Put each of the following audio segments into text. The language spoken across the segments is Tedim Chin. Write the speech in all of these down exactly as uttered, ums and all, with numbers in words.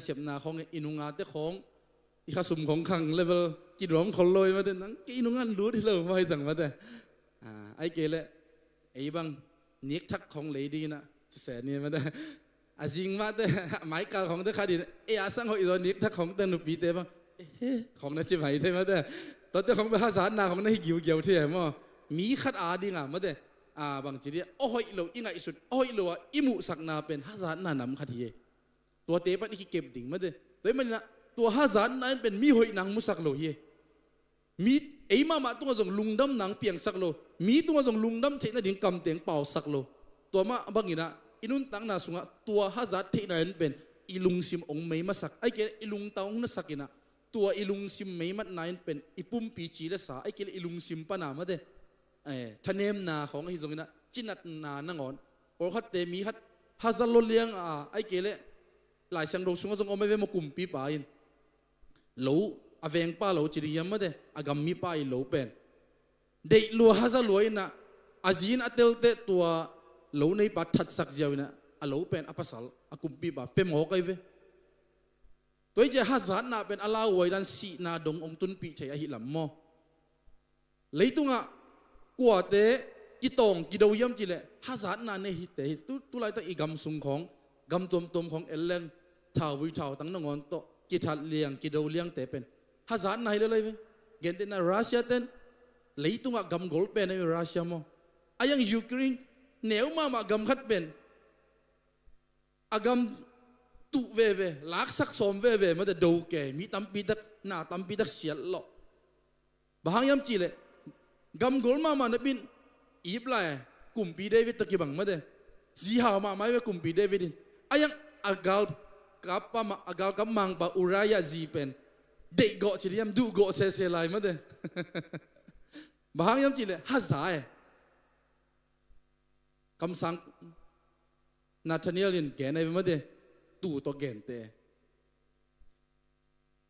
sepna khawng, i nungate khawng, i khasum khawng khang level kiduam khol lo i mate, nang kei nunga lut hi lo maw hi zang mate. Ai kei leh ei bang nikthak khawng lei dingin ah cise ni mate. A zing mate, a maikal khawngte khat in ei a sang hoih zaw nikthak khawngte nupite bang ehe khawng na ci mai thei mate. Tuate khawng bel hazatna khawng na hi giugiau thei e maw. Mi khat a dinga mate, a bang ci dih, a hoih lo i ngaihsut, a hoih lo a i muhsakna pen hazatna nam khat hi e. Tuate pan i kikep ding mate. Tua ahih maninah tua hazatna in pen mi hoih nang musak lo hi e. Mi, ei mahmah tungah zong lungdam nang piangsak lo, mi tungah zong lungdam theih nading kamteng pausak lo. Tua mah banginah i nuntakna sungah tua hazat theihna in pen i lungsim hong mei masak, ai kei leh i lungtang hong nasak inah tua i lungsim mei matna in pen i pumpi ci le sa, ai kei leh i lungsim pana mate, eh, thanemna khawng ahi zonginah cinatna nangawn, pawlkhatte mi khat haza lo liang a, ai kei leh Lai Siangtho sungah zong om ai ve maw, kumpipa in lo, a vengpa lo ci ding hiam mate, a gam mipa i lo pen deih lua haza lua inah a zi in a telteh tua lo neipa thatsak ziau inah a lo pen a pasal a kumpipa pia mawk ai ve. Tua hi ciah hazatna pen a lauhuai dan sihna dong hong tunpih thei ahi lam maw. Leitungah kuate kitawng kido hiam cih leh hazatna nei hite hi. Tu, tu laitak i gam sung khawng, gam tuamtuam khawng en leng thauvui thautang nangawn tawh kithat liang kido liangte pen hazatna hi lel ai ve. Gentehna Russia ten leitungah gam gol pen ahi ve Russia maw. A iang Ukraine neu mahmah gam khat pen a gam tuh veve, laksak sawm veve mate, do kei, mi tampi tak, na tampi tak siat lawh. Bang hang hiam cih leh gam gol mahmah napi in ip lai kumpi David tawh kibang mate, zi hau mahmah hi ve kumpi David in. A iang a galkap pa mah, a galkap mangpa Uriah zi pen deih gawh ci ding hiam, duh gawh sese lai mate. Bang hang hiam cih leh haza e. Kamsang Nathaniel in gen ai ve mate, tu tawh gente.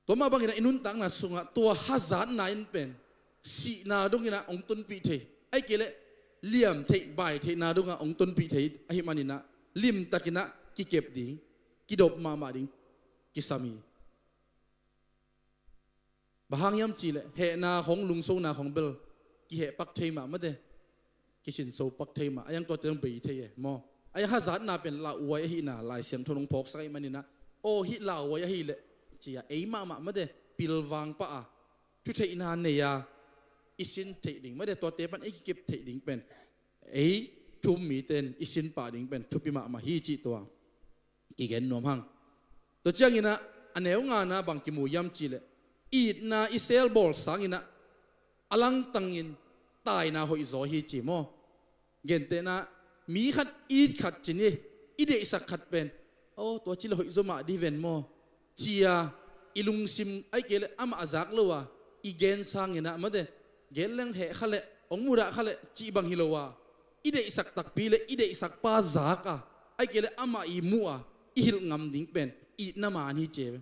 Tua mah banginah i nuntakna sungah tua hazatna in pen sihna donginah hong tunpih thei, ai kei leh liam theih bai theihna dongah hong tunpih thei ahi maninah limtakinah kikep ding, kidop mahmah ding kisam hi. Bang hang hiam cih leh hehna khawng, lungsona khawng bel kiheh pak thei mah mate, kisinso pak thei mah, a iang tuate hong bei thei e maw. A iang hazatna pen lauhuai ahihna Lai Siangtho in hong phawksak ahih maninah, aw hih lauhuai ahih leh ci-a ei mahmah mate, pilvang pah a, thutheihna nei a, i sin theih ding mate, tuate pan ei kikep theih ding pen ei thu-um mite in i sin pah ding pen thupi mahmah hi cih tua kigen nuam hang. Tua cianginah a neu ngana bang kimu hiam cih leh itna i seel bawl sanginah a langtangin taina hoihzaw hi ci maw. Gentehna mi khat it khat ci ni, i deihsak khat pen, aw tua ci leh hoihzaw mah dih ven maw, ci-a i lungsim ai kei leh amah a zak lo a i gen sanginah mate, gen leng heh kha leh, hong mudah kha leh cih bang hi lo a, i deihsak takpi leh i deihsak pa zak a, ai kei leh amah i muh a i hilh ngam ding pen itna man hi ci e.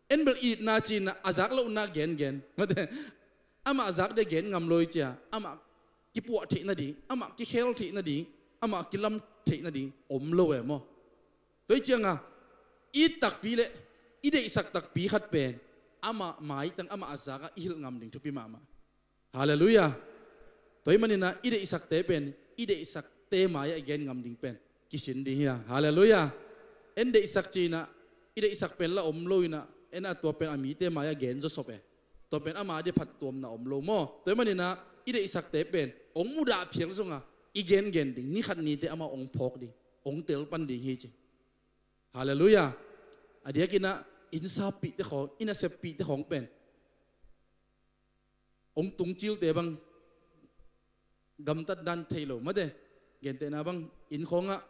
En bel itna ci-inah a zak lohna gengen mate, amah a zak ding gen ngam lo hi ci-a, amah kipuah theih nading, amah kikhel theih nading, amah kilam theih nading om lo e maw. Tua hi cianga it takpi leh i deihsak takpi khat pen amah maitang, amah a zak a i hilh ngam ding thupi mahmah. Halleluiah. Tua ahih maninah i deihsakte pen i deihsakte mai-ah i gen ngam ding pen kisin ding hi a. Halleluiah. En deihsak ci-inah i deihsak pen lah om lo inah, en a tua pen a mite mai-ah gen zawsop e. Tua pen ama ding phattuamna om lo maw. Tua ahih maninah i deihsakte pen hong mudah phial zonga i gengen ding, ni khat nite amah hong phawk ding, hong tel pan ding hi ci. Halleluiah. A diakinah innsapihte khawng, i naseppihte khawng pen hong tungcilte bang gamtat dan thei lo mate. Gentehna bang inn khawngah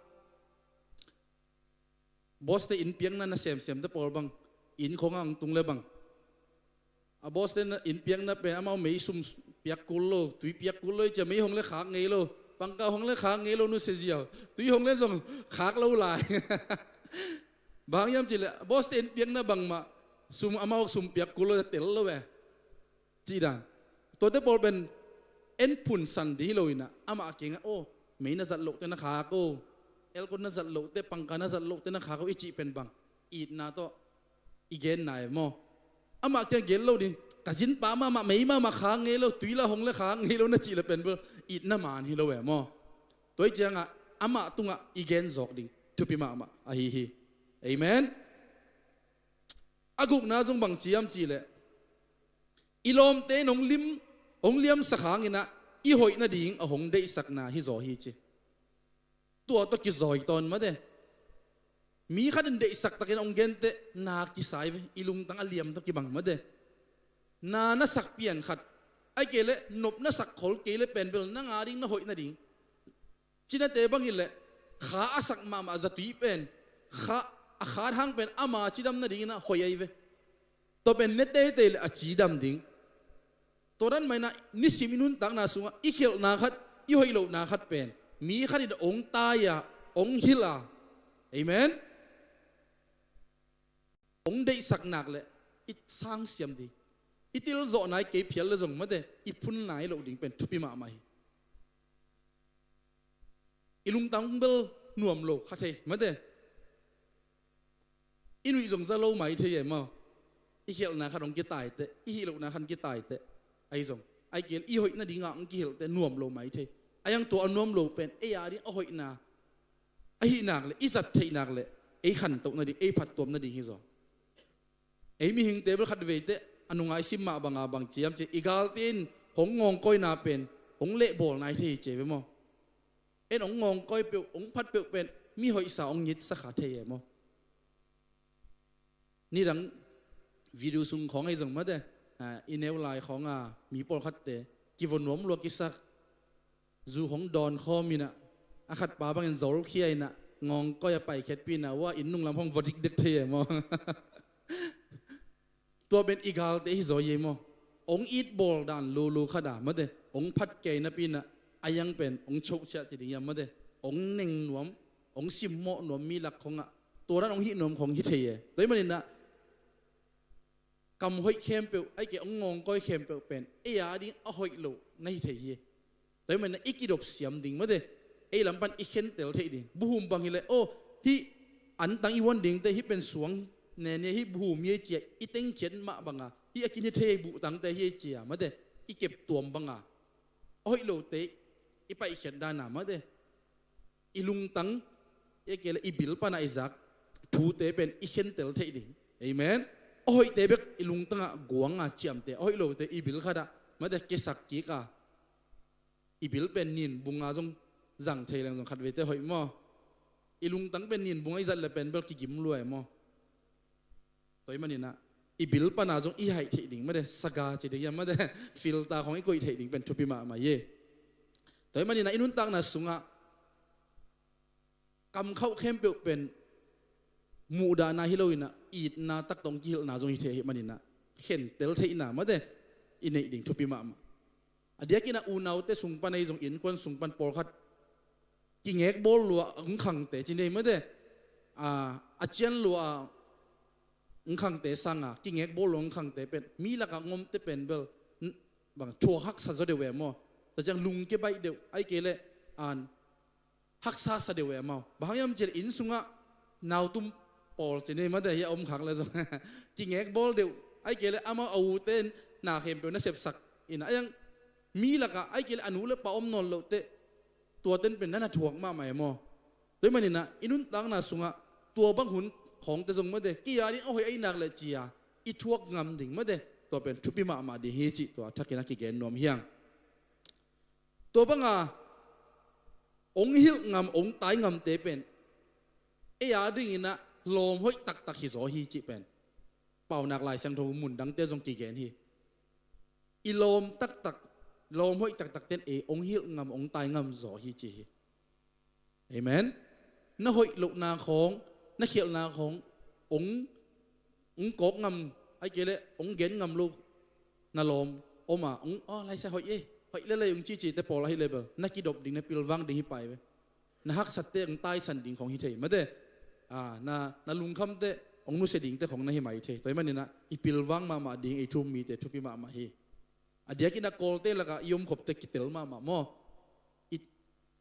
bawste innpiakna na semsemte pawl bang inn khawngah hong tung le bang, a bawste na innpiakna pen amau mei sum piak kul lo, tui piak kul lo i cia, mei hong le khak ngei lo, pangkau hong le khak ngei lo, nusia ziau, tui hong le zong khak lo lai. Bang hiam cih leh bawste innpiakna bangmah sum, amau sum piak kul lo, tel lo e. Cih dan. Tuate pawl pen en phunsan ding hi lo inah, amah kiangah, aw, mei na zat lohte na khak o, aircon na zat lohte, pangkha na zat lohte na khak o i cih pen bang itna tawh I genna e maw? Amah kiang gen lo ding, ka zinpa mahmah, mei mahmah, khak ngei lo, tui la hong le khak ngei lo na cih le pen bel itna man hi lo e maw? Tua hi ciangah amah tungah i gen zawk ding thupi mahmah ahi hi. Amen. A gukna zong bang ci hiam cih leh, i lawmte in hong lim, hong liamsak hangin ah i hoih nading a hong deihsakna hi zaw hi ci. Tua tawh kizawi tawn mate. Mi khat in deihsak takin hong genteh na kisai ve, i lungtang a liam tawh kibang mate. Na na sak pian khat, ahih kei leh nop na sak khol kei leh pen bel nang a ding na hoih nading. Cinate bang hi leh kha a sak mahmah zatui pen, kha a khat hang pen ama cidam nadingin ah hoih ahi ve. Tua pen ne teitei leh a cidam ding. Tua dan mah in ah nisim i nuntakna sungah i khialhna khat, i hoih lohna khat pen mi khat in hong tai-a, hong hilh-a, amen, hong deihsak nak leh i sangsiam ding. I tilzawhna i kei phial le zong mate, i phunna i loh ding pen thupi mahmah hi. I lungtang bel nuam lo kha thei mate. I nuih zong za lo mai thei e maw? I khialhna khat hong kitaiteh, i hih lohna khat kitaiteh. Ahi zong, ahih kei leh i hoih nadingah hong kihilhteh nuam lo mai thei. Ahi hang tua a nuam lo pen ei a ding a hoihna ahih nak leh, i zat theih nak leh ei khantoh nading, ei phattuam nading hi zaw. Ei mihingte bel khat veiteh a nunga i sim mah banga bang ci hiam cih leh, i galte in hong ngawngkawina pen hong lehbawl nai thei hi ci ve maw? En hong ngawngkawi peuh, hong phat peuh pen mi hoihsa hong ngitsak kha thei e maw? Nidang video sung khawng ahi zong mate, ah, i neu lai khawng a mi pawlkhatte kivo nuam lua kisak, zu hong dawn khawm in ah, a khatpa bangin zolkhia in ah, ngawngkawi a paikhiatpih in ah, ua inn nunglam hong va dikdek thei e maw? Tua pen i galte hi zaw hi e maw? Hong itbawl dan lulu khat a mate, hong phat kei napi in ah, a yang pen hong chohchiah ci ding hiam mate, hong neng nuam, hong simmawh nuam mi lak khawngah, tua dan hong hih nuam khawng hi thei e. Tua ahih manin ah kam hoih khempeuh, ahih kei leh hong ngawngkawi khempeuh pen ei a ding a hoih loh na hi thei hi. Tua ahih manin ah i kidop siam ding mate, ei lam pan i khentel theih ding. Buhum bang hi leh, aw, hih antang i uan dingte, hih pen suang nene, hih buhum hi ei ci-a i tengkhiat mah banga, hih a kin hi thei buhtangte hi ei ci-a mate, i keptuam banga, a hoih lote i paihkhiat dana mate, i lungtang, ahih kei leh i bil pana i zak thute pen i khentel theih ding. Amen. A hoihte bek i lungtangah guanga ciamte, a hoih lote i bil khatah mate kesak kik a, i bil pen nin bunga zong zang thei leng zong khat veite hoih maw? I lungtang pen nin bunga i zat le pen bel kigim lua e maw? Tua ahih manin ah i bil pana zong i haih theih ding mate, saga ci ding hiam mate, filter khawng i koih theih ding pen thupi mahmah hi. Tua ahih manin ah i nuntakna sungah kamkhauh khempeuh pen muhdahna hi lo in ah, itna tak tawh hong kihilhna zong hi thei ahih manin ah, khentel theihna mate i neih ding thupi mahmah. A diakin ah unaute sung pan ahi zong, innkuan sung pan pawlkhat kingek bawl lua a hong khangte ci nei mate, a, a cian lua a hong khangte sanga kingek bawl lua a hong khangte pen mi lakah hong omte pen bel, n-, bang, thuak haksa zaw deuh e maw? Tua ciang lungkia baih deuh, ahih kei leh an haksa sa deuh e maw? Bang hang hiam cih leh inn sungah nautum pawl ci nei mate, hih a om khak le zong kingek bawl deuh, ahih kei leh amau a ute in na khempeuh na sepsak in ah, a yang mi lakah ahih kei leh a nu le pa om nawn lohteh, tuate in pen na na thuak mahmah e maw? Tua ahih manin ah i nuntakna sungah tua bang hun khawngte zong mate, kei a ding a hoih ahih nak leh ci-a i thuak ngam ding mate, tua pen thupi mahmah ding hi cih tua thakin ah kigen nuam hi hang. Tua banga hong hilh ngam, hong tai ngamte pen ei a dingin ah lawm hoih taktak hi zaw hi cih pen Paunak Lai Siangtho mundangte zong kigen hi. I lawm taktak, lawm hoih taktakte in ei hong hilh ngam, hong tai ngam zaw hi ci hi. Amen. Na hoih lohna khawng, na khialhna khawng hong, hong kawk ngam, ahih kei leh hong gen ngam lo na lawm om a, hong, aw, Lai Siangtho hoih e, hoih lel e hong cihcihte pawl ahih leh bel na kidop ding, na pilvang ding hi pah hi ve. Na haksatteh hong taisan ding khawng hi thei mate, a, na, na lungkhamteh hong nusia dingte khawng na hi mai thei. Tua ahih manin ah i pilvang mahmah ding, ei thu-um mite thupi mahmah hi. A diakin ah Kawlte lakah i omkhopte kitel mahmah maw? I,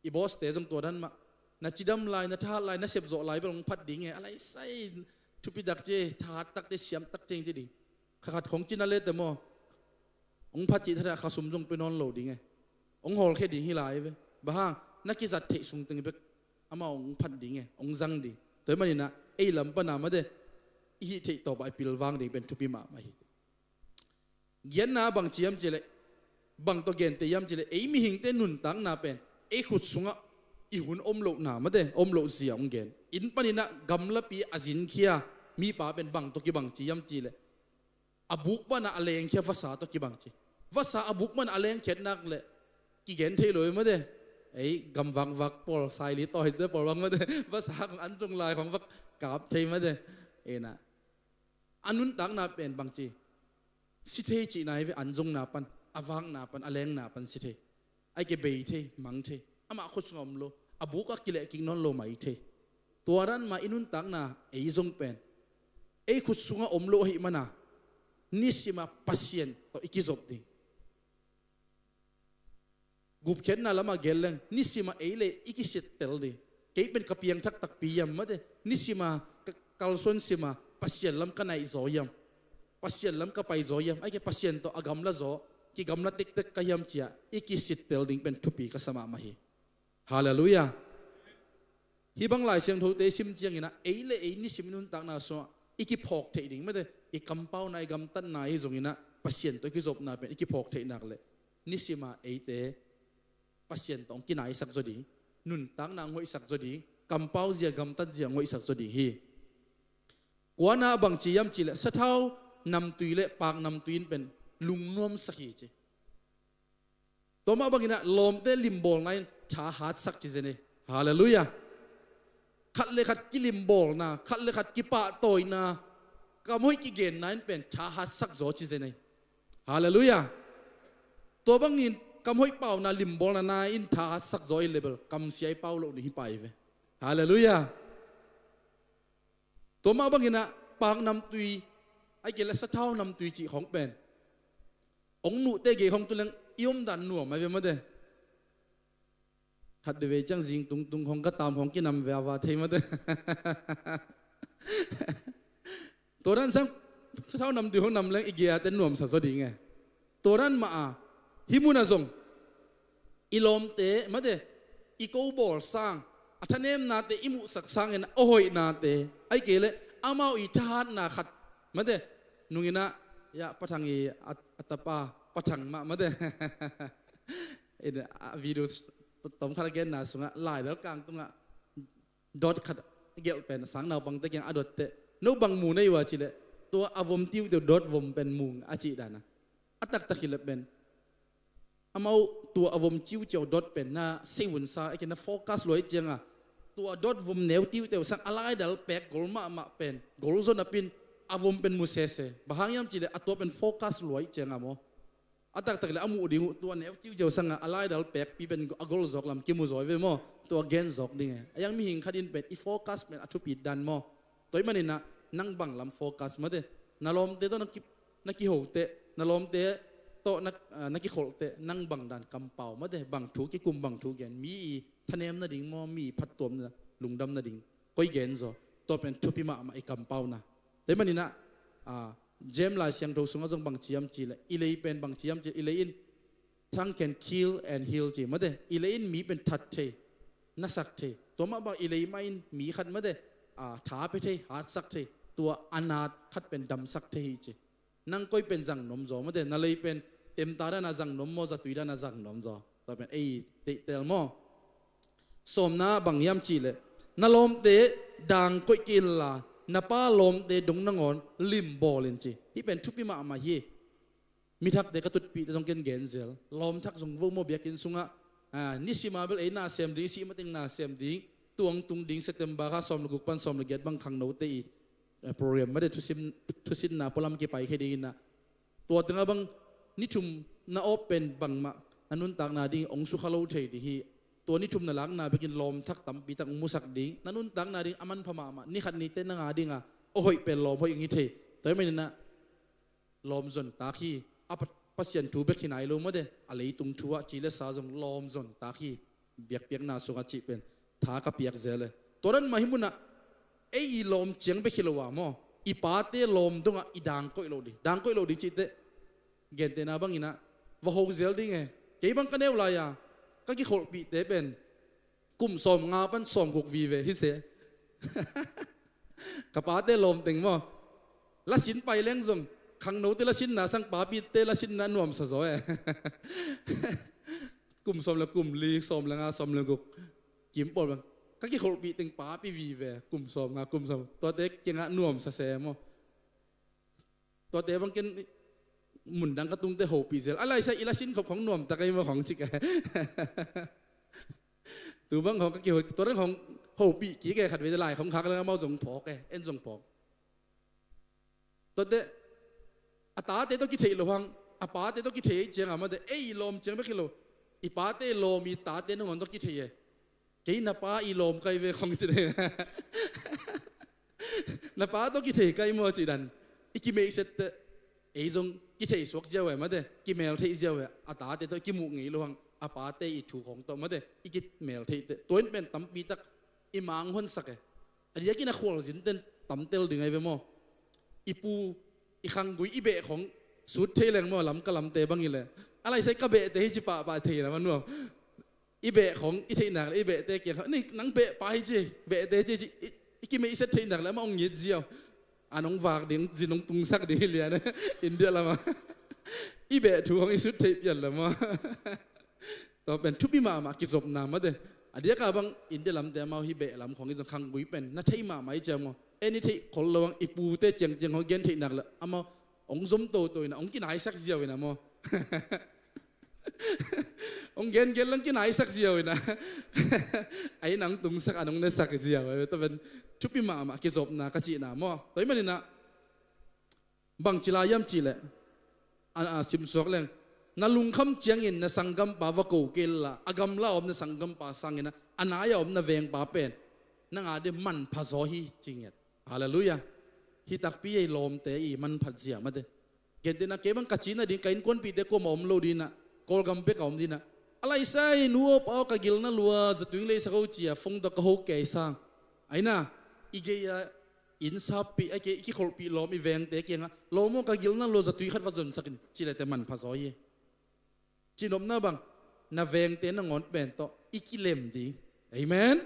i bawste zong tua dan mah. Na cidam lai, na thahat lai, na sepzawh lai bel hong phat ding e, a lai sai, thupi tak ci, thahat takte, siam tak ci ding. Kha khat khong cina lete maw, hong phat cih thadah kha sum zong pia nawn lo ding e. Hong hawlkhia ding hi lai ve. Bang hang, na kizat theih sung teng bek amau hong phat ding e, hong zang ding. Tua ahih maninah ei lam pana mate i hih theih tawpah i pilvang ding pen thupi mahmah hi. Giatna bang ci hiam cihleh, bang tawh gente hiam cihleh, ei mihingte nuntakna pen ei khut sungah i hun om lohna mate, om loh zia hong gen. Inn paninah gamlapi a zinkhia mipa pen bang tawh kibang ci hiam cihleh, a buk panah a lengkhia vasa tawh kibang ci. Vasa a buk panah a lengkhiat nak leh kigen thei lo hi mate. Ei gam vakvak pawl, saili tawite pawl bang mate, vasa khong an zong lai khong vak kap thei mate. Ena a nuntakna pen bang ci, si thei cihna hi ve, an zongna pan, a vakna pan, a lengna pan si thei. Ahih kei leh bei thei, mang thei. Amah khut sungah om lo, a bukah kileh kik nawn lo mai thei. Tua dan mah i nuntakna ei zong pen ei khut sungah om lo ahih mana, nisimah Pasian tawh i kizop ding. Gupkhiatna lamah gen leng, nisimah ei le i kisittel ding. Kei pen ka piangthak takpi hiam mate, nisimah ka kalsuan simah Pasian lam ka naih zaw hiam, Pasian lam ka pai zaw hiam, ahih kei leh Pasian tawh a gamla zaw, kigamla tektek ka hiam ci-a i kisittel ding pen thupi ka sa mahmah hi. Halleluiah. Hih bang Lai Siangthote i sim cianginah ei le ei nisim i nuntakna sungah i kiphawk theih ding mate, i kampauna, i gamtatna hi zonginah Pasian tawh i kizopna pen i kiphawk theih nak leh, nisimah eite Pasian tawh hong kinaisak zaw ding, nuntakna hong hoihsak zaw ding, kampau zia, gamtat zia hong hoihsak zaw ding hi. Kuana bang ci hiam cihleh, sathau namtui le paak namtui in pen lungnuamsak hi ci. Tua mah banginah lawmte limbawlna in tha hatsak ci zen hi. Halleluiah. Khat le khat kilimbawlna, khat le khat kipahtawina, kam hoih kigenna in pen tha hatsak zaw ci zen hi. Halleluiah. Tua bangin kam hoih pauna, limbawlna na in tha hatsak zaw hi leh bel kamsia i pau loh ni hi pai ve. Halleluiah. Tua mah banginah paak namtui, ahih kei leh sathau namtui cih khong pen hong nuhte gei khong tu leng i omdan nuam ahi ve mate. Khat veve ciang zing tungtung khong ka tam khong kinam veva thei mate. Tua dan sang sathau namtui khong nam leng i gei-ate nuamsa zaw ding e. Tua dan mah a, hih munah zong i lawmte mate, i ko bawl sang, a thanemnate i muhsak sangin a hoihnate, ahih kei leh amau i thahatna khat mate, nunginah, ya, Pa Thang i a, a tapa, Pa Thang mah mate. In a video s-, tom khat a genna sungah, laidal kang tungah dot khat a gelh pen, sang naupangte kiang a dot teh, no bang mu na hi uh a cih leh, tua a vom tiuteu dot vom pen mu ing a cih dan a. A taktak hi leh pen, amau tua a vom ciuciau dot pen na seihunsa, ahih kei leh na focus lua ahih cianga, tua dot vom neu tiuteu sang a laidal pek gol mahmah pen gol zaw napi-in a vom pen mu sese. Bang hang hiam cih leh a tua pen focus lua ahih cianga maw. A taktak leh a muh ding uh tua neu tiuciau sanga a laidal pekpi pen a gol zawk lam kimu zaw hi ve maw. Tua gen zawk ding e. A hiang mihing khat in pen i focus pen a thupi dan maw. Tua ahih maninah nang bang lam focus mate, na lawmte tawh na ki, na kiho teh, na lawmte tawh na, ah, na kikholh teh, nang bang dan kampau mate, bang thu kikum, bang thu gen, mi i thanem nading maw, mi i phattuam na, lungdam nading, koi gen zaw. Tua pen thupi mahmah i kampauna. Tua ahih maninah, ah, James Lai Siangtho sungah zong bang ci hiam cih leh, i lei pen bang ci hiam cih leh, i lei in tongue can kill and heal ci mate. I lei in mi pen that thei, nasak thei. Tua mah bang i lei mah in mi khat mate, ah, tha pia thei, hatsak thei. Tua a nat khat pen damsak thei hi ci. Nang koi pen zang nuam zaw mate, na lei pen temta dana zang nuam maw, zatui dana zang nuam zaw. Tua pen ei deihtel maw. Sawmna bang hiam cih leh, na lawmte dang koih kei inla, na Pa lawmte dong nangawn limbawl in ci. Hih pen thupi mahmah hi. Mi thakte ka tutpihte zong ken gen zel. Lawm thak zong vo maw biakinn sungah, ah, nisima bel ei na sem ding, i sih mateng na sem ding, tuang tung ding, September kha sawm le guk pan sawm le giat bang khangnote i, eh, program mate thusim, thusinna pualam kipaikhia ding inah. Tua tengah bang ni thum na awp pen bangmah na nuntakna ding hong sukha lo thei ding hi. Tua ni thum na lakna bekin lawm thak tampi tak hong musak ding, na nuntakna ding a manpha mahmah, ni khat nite nang a dinga a hoih pen lawm hoih hong hi thei. Tua ahih maninah lawm zontak hi. A Pa, Pasian thu bek hi nai lo mate, a leitung thu ah ci le sa zong lawm zontak hi. Biakpiakna sungah cih pen tha ka piak zel e. Tua dan mah hih munah ei i lawm ciang bek hi lo a maw, i pate lawm dongah i dang koih loh ding. Dang koih loh ding cih teh, gentehna bangin ah, va ho zel ding e. Kei bang ka neu lai-a ka kikholhpihte pen kum sawmnga pan sawmguk vive hi se. Ka pate lawm teng maw, lasin pai leng zong, khangnote lasinna sang papite lasinna nuamsa zaw e. Kum sawm le kum li, sawm le nga, sawm le guk, kim pawl bang, ka kikholhpih teng papi vive, kum sawmnga, kum sawm, tuate kiangah nuamsa se maw. Tuate bang ken mundang ka tungte hopih zel. A laisa i lasin khop khong nuamtak ei maw khong cik e. Tu bang khong ka kiho, tua dang khong hopih kik e, khat vei lai khong khak leng amau zong phawk e, en zong phawk. Tuate, a tate tawh kithei lo hang, a pate tawh kithei ei ciang a mate, ei i lawm ciang bek hi lo. I pate lawm i tate nangawn tawh kithei e. Kei na pa i lawm kai ve khong ci ding. Na pa tawh kithei kai maw ci dan. I kimeihset teh, ei zong kithei suak ziau e mate, kimel theih ziau e. A tate tawh i kimuh ngei lo hang, a pate i thu khong tawh mate, i kimel theih teh, tua in pen tampi tak i manghonsak e. A diakin a khualzin ten tamtel ding ahi ve maw. I pu, i khanggui, i beh khong sut thei leng maw, Lamka lamte bang hi leh. A laisai ka behte hi ci pahpah thei na man maw. I beh khong i theihnak le i behte kiang khong, ni nang beh pa hi ci, behte ci ci, i, i kimeihset theihnak le amah hong ngit ziau. An hong vak ding, zin hong tungsak ding hi lian. India lamah. I beh thu khong i sut theih pian le maw. Tua pen thupi mahmah kizopna mate. A diaka bang India lamte amau hi beh lam khong i zong khanggui pen na thei mahmah i cia maw. En i theih khol lo ang i pute ciangciang hong gen theihnak le amau hong zom toto ina hong kinaisak ziau ina maw. Hong gen gen lang kinaisak ziau ina. Ai nang tungsak an hong nesak ziau. Tua pen thupi mahmah kizopna ka cihna maw. Tua hi manina Bangci lai hiam cihleh, a, a, simsuak leng, na lungkham ciangin na sanggampa va ko kei la, a gamla om na sanggampa sangin a, a nai-a om na vengpa pen nang a ding manpha zaw hi ci ngiat. Halleluiah. Hi takpi ei lawmte i manphat zia mate. Gentehna kei bang ka cina ding, ka innkuanpihte kuamah om lo dina, Kawlgam bek a om dina. A laisai nu aw pa aw ka gilna lua, zatuing leisak ho cia, fong tawh ka ho kei sang. Aina, i gei-a inn sappih, a kei i kikholhpih lawm i vengte kiangah, lawm aw ka gilna lua zatui khat va zonsak in, ci lete manpha zaw hi. Cinopna bang, na vengte nangawn pen tawh i kilem ding. Amen.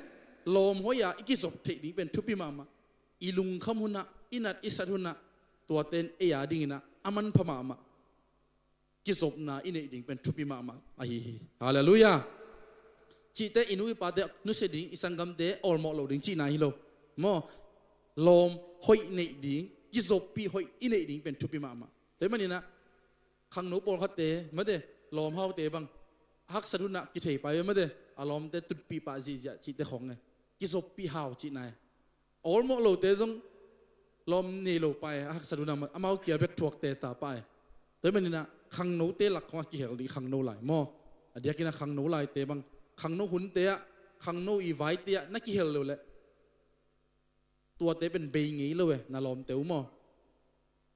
Lawm hoih-a i kizop theih ding pen thupi mahmah. I lungkham hunah, i nat i sat hunah, tuate in ei a dinginah a manpha mahmah. Kizopna i neih ding pen thupi mahmah ahi hi. Halleluiah. Cihte i nu i pate nusia ding, i sanggamte awlmawh lo ding cihna hi lo. Maw, lawm hoih neih ding, kizoppih hoih i neih ding pen thupi mahmah. Tua hi maninah khangno pawlkhatte mate, lawmhaute bang, a haksat hunah kithei pai ve mate, a lawmte tutpih pah zihziah cihte khong e. Kizoppih hau cihna e. Awlmawh lote zong lawm nei lo pah e, a haksat hunah amau kia bek thuakte ta pah e. Tua hi maninah khangnote lak khong a kihel ding khangno lai maw. A diakinah khangno laite bang, khangno hunte ah, khangno i vaite ah na kihel lo leh tuate pen bei ngei lo e, na lawmte uh maw.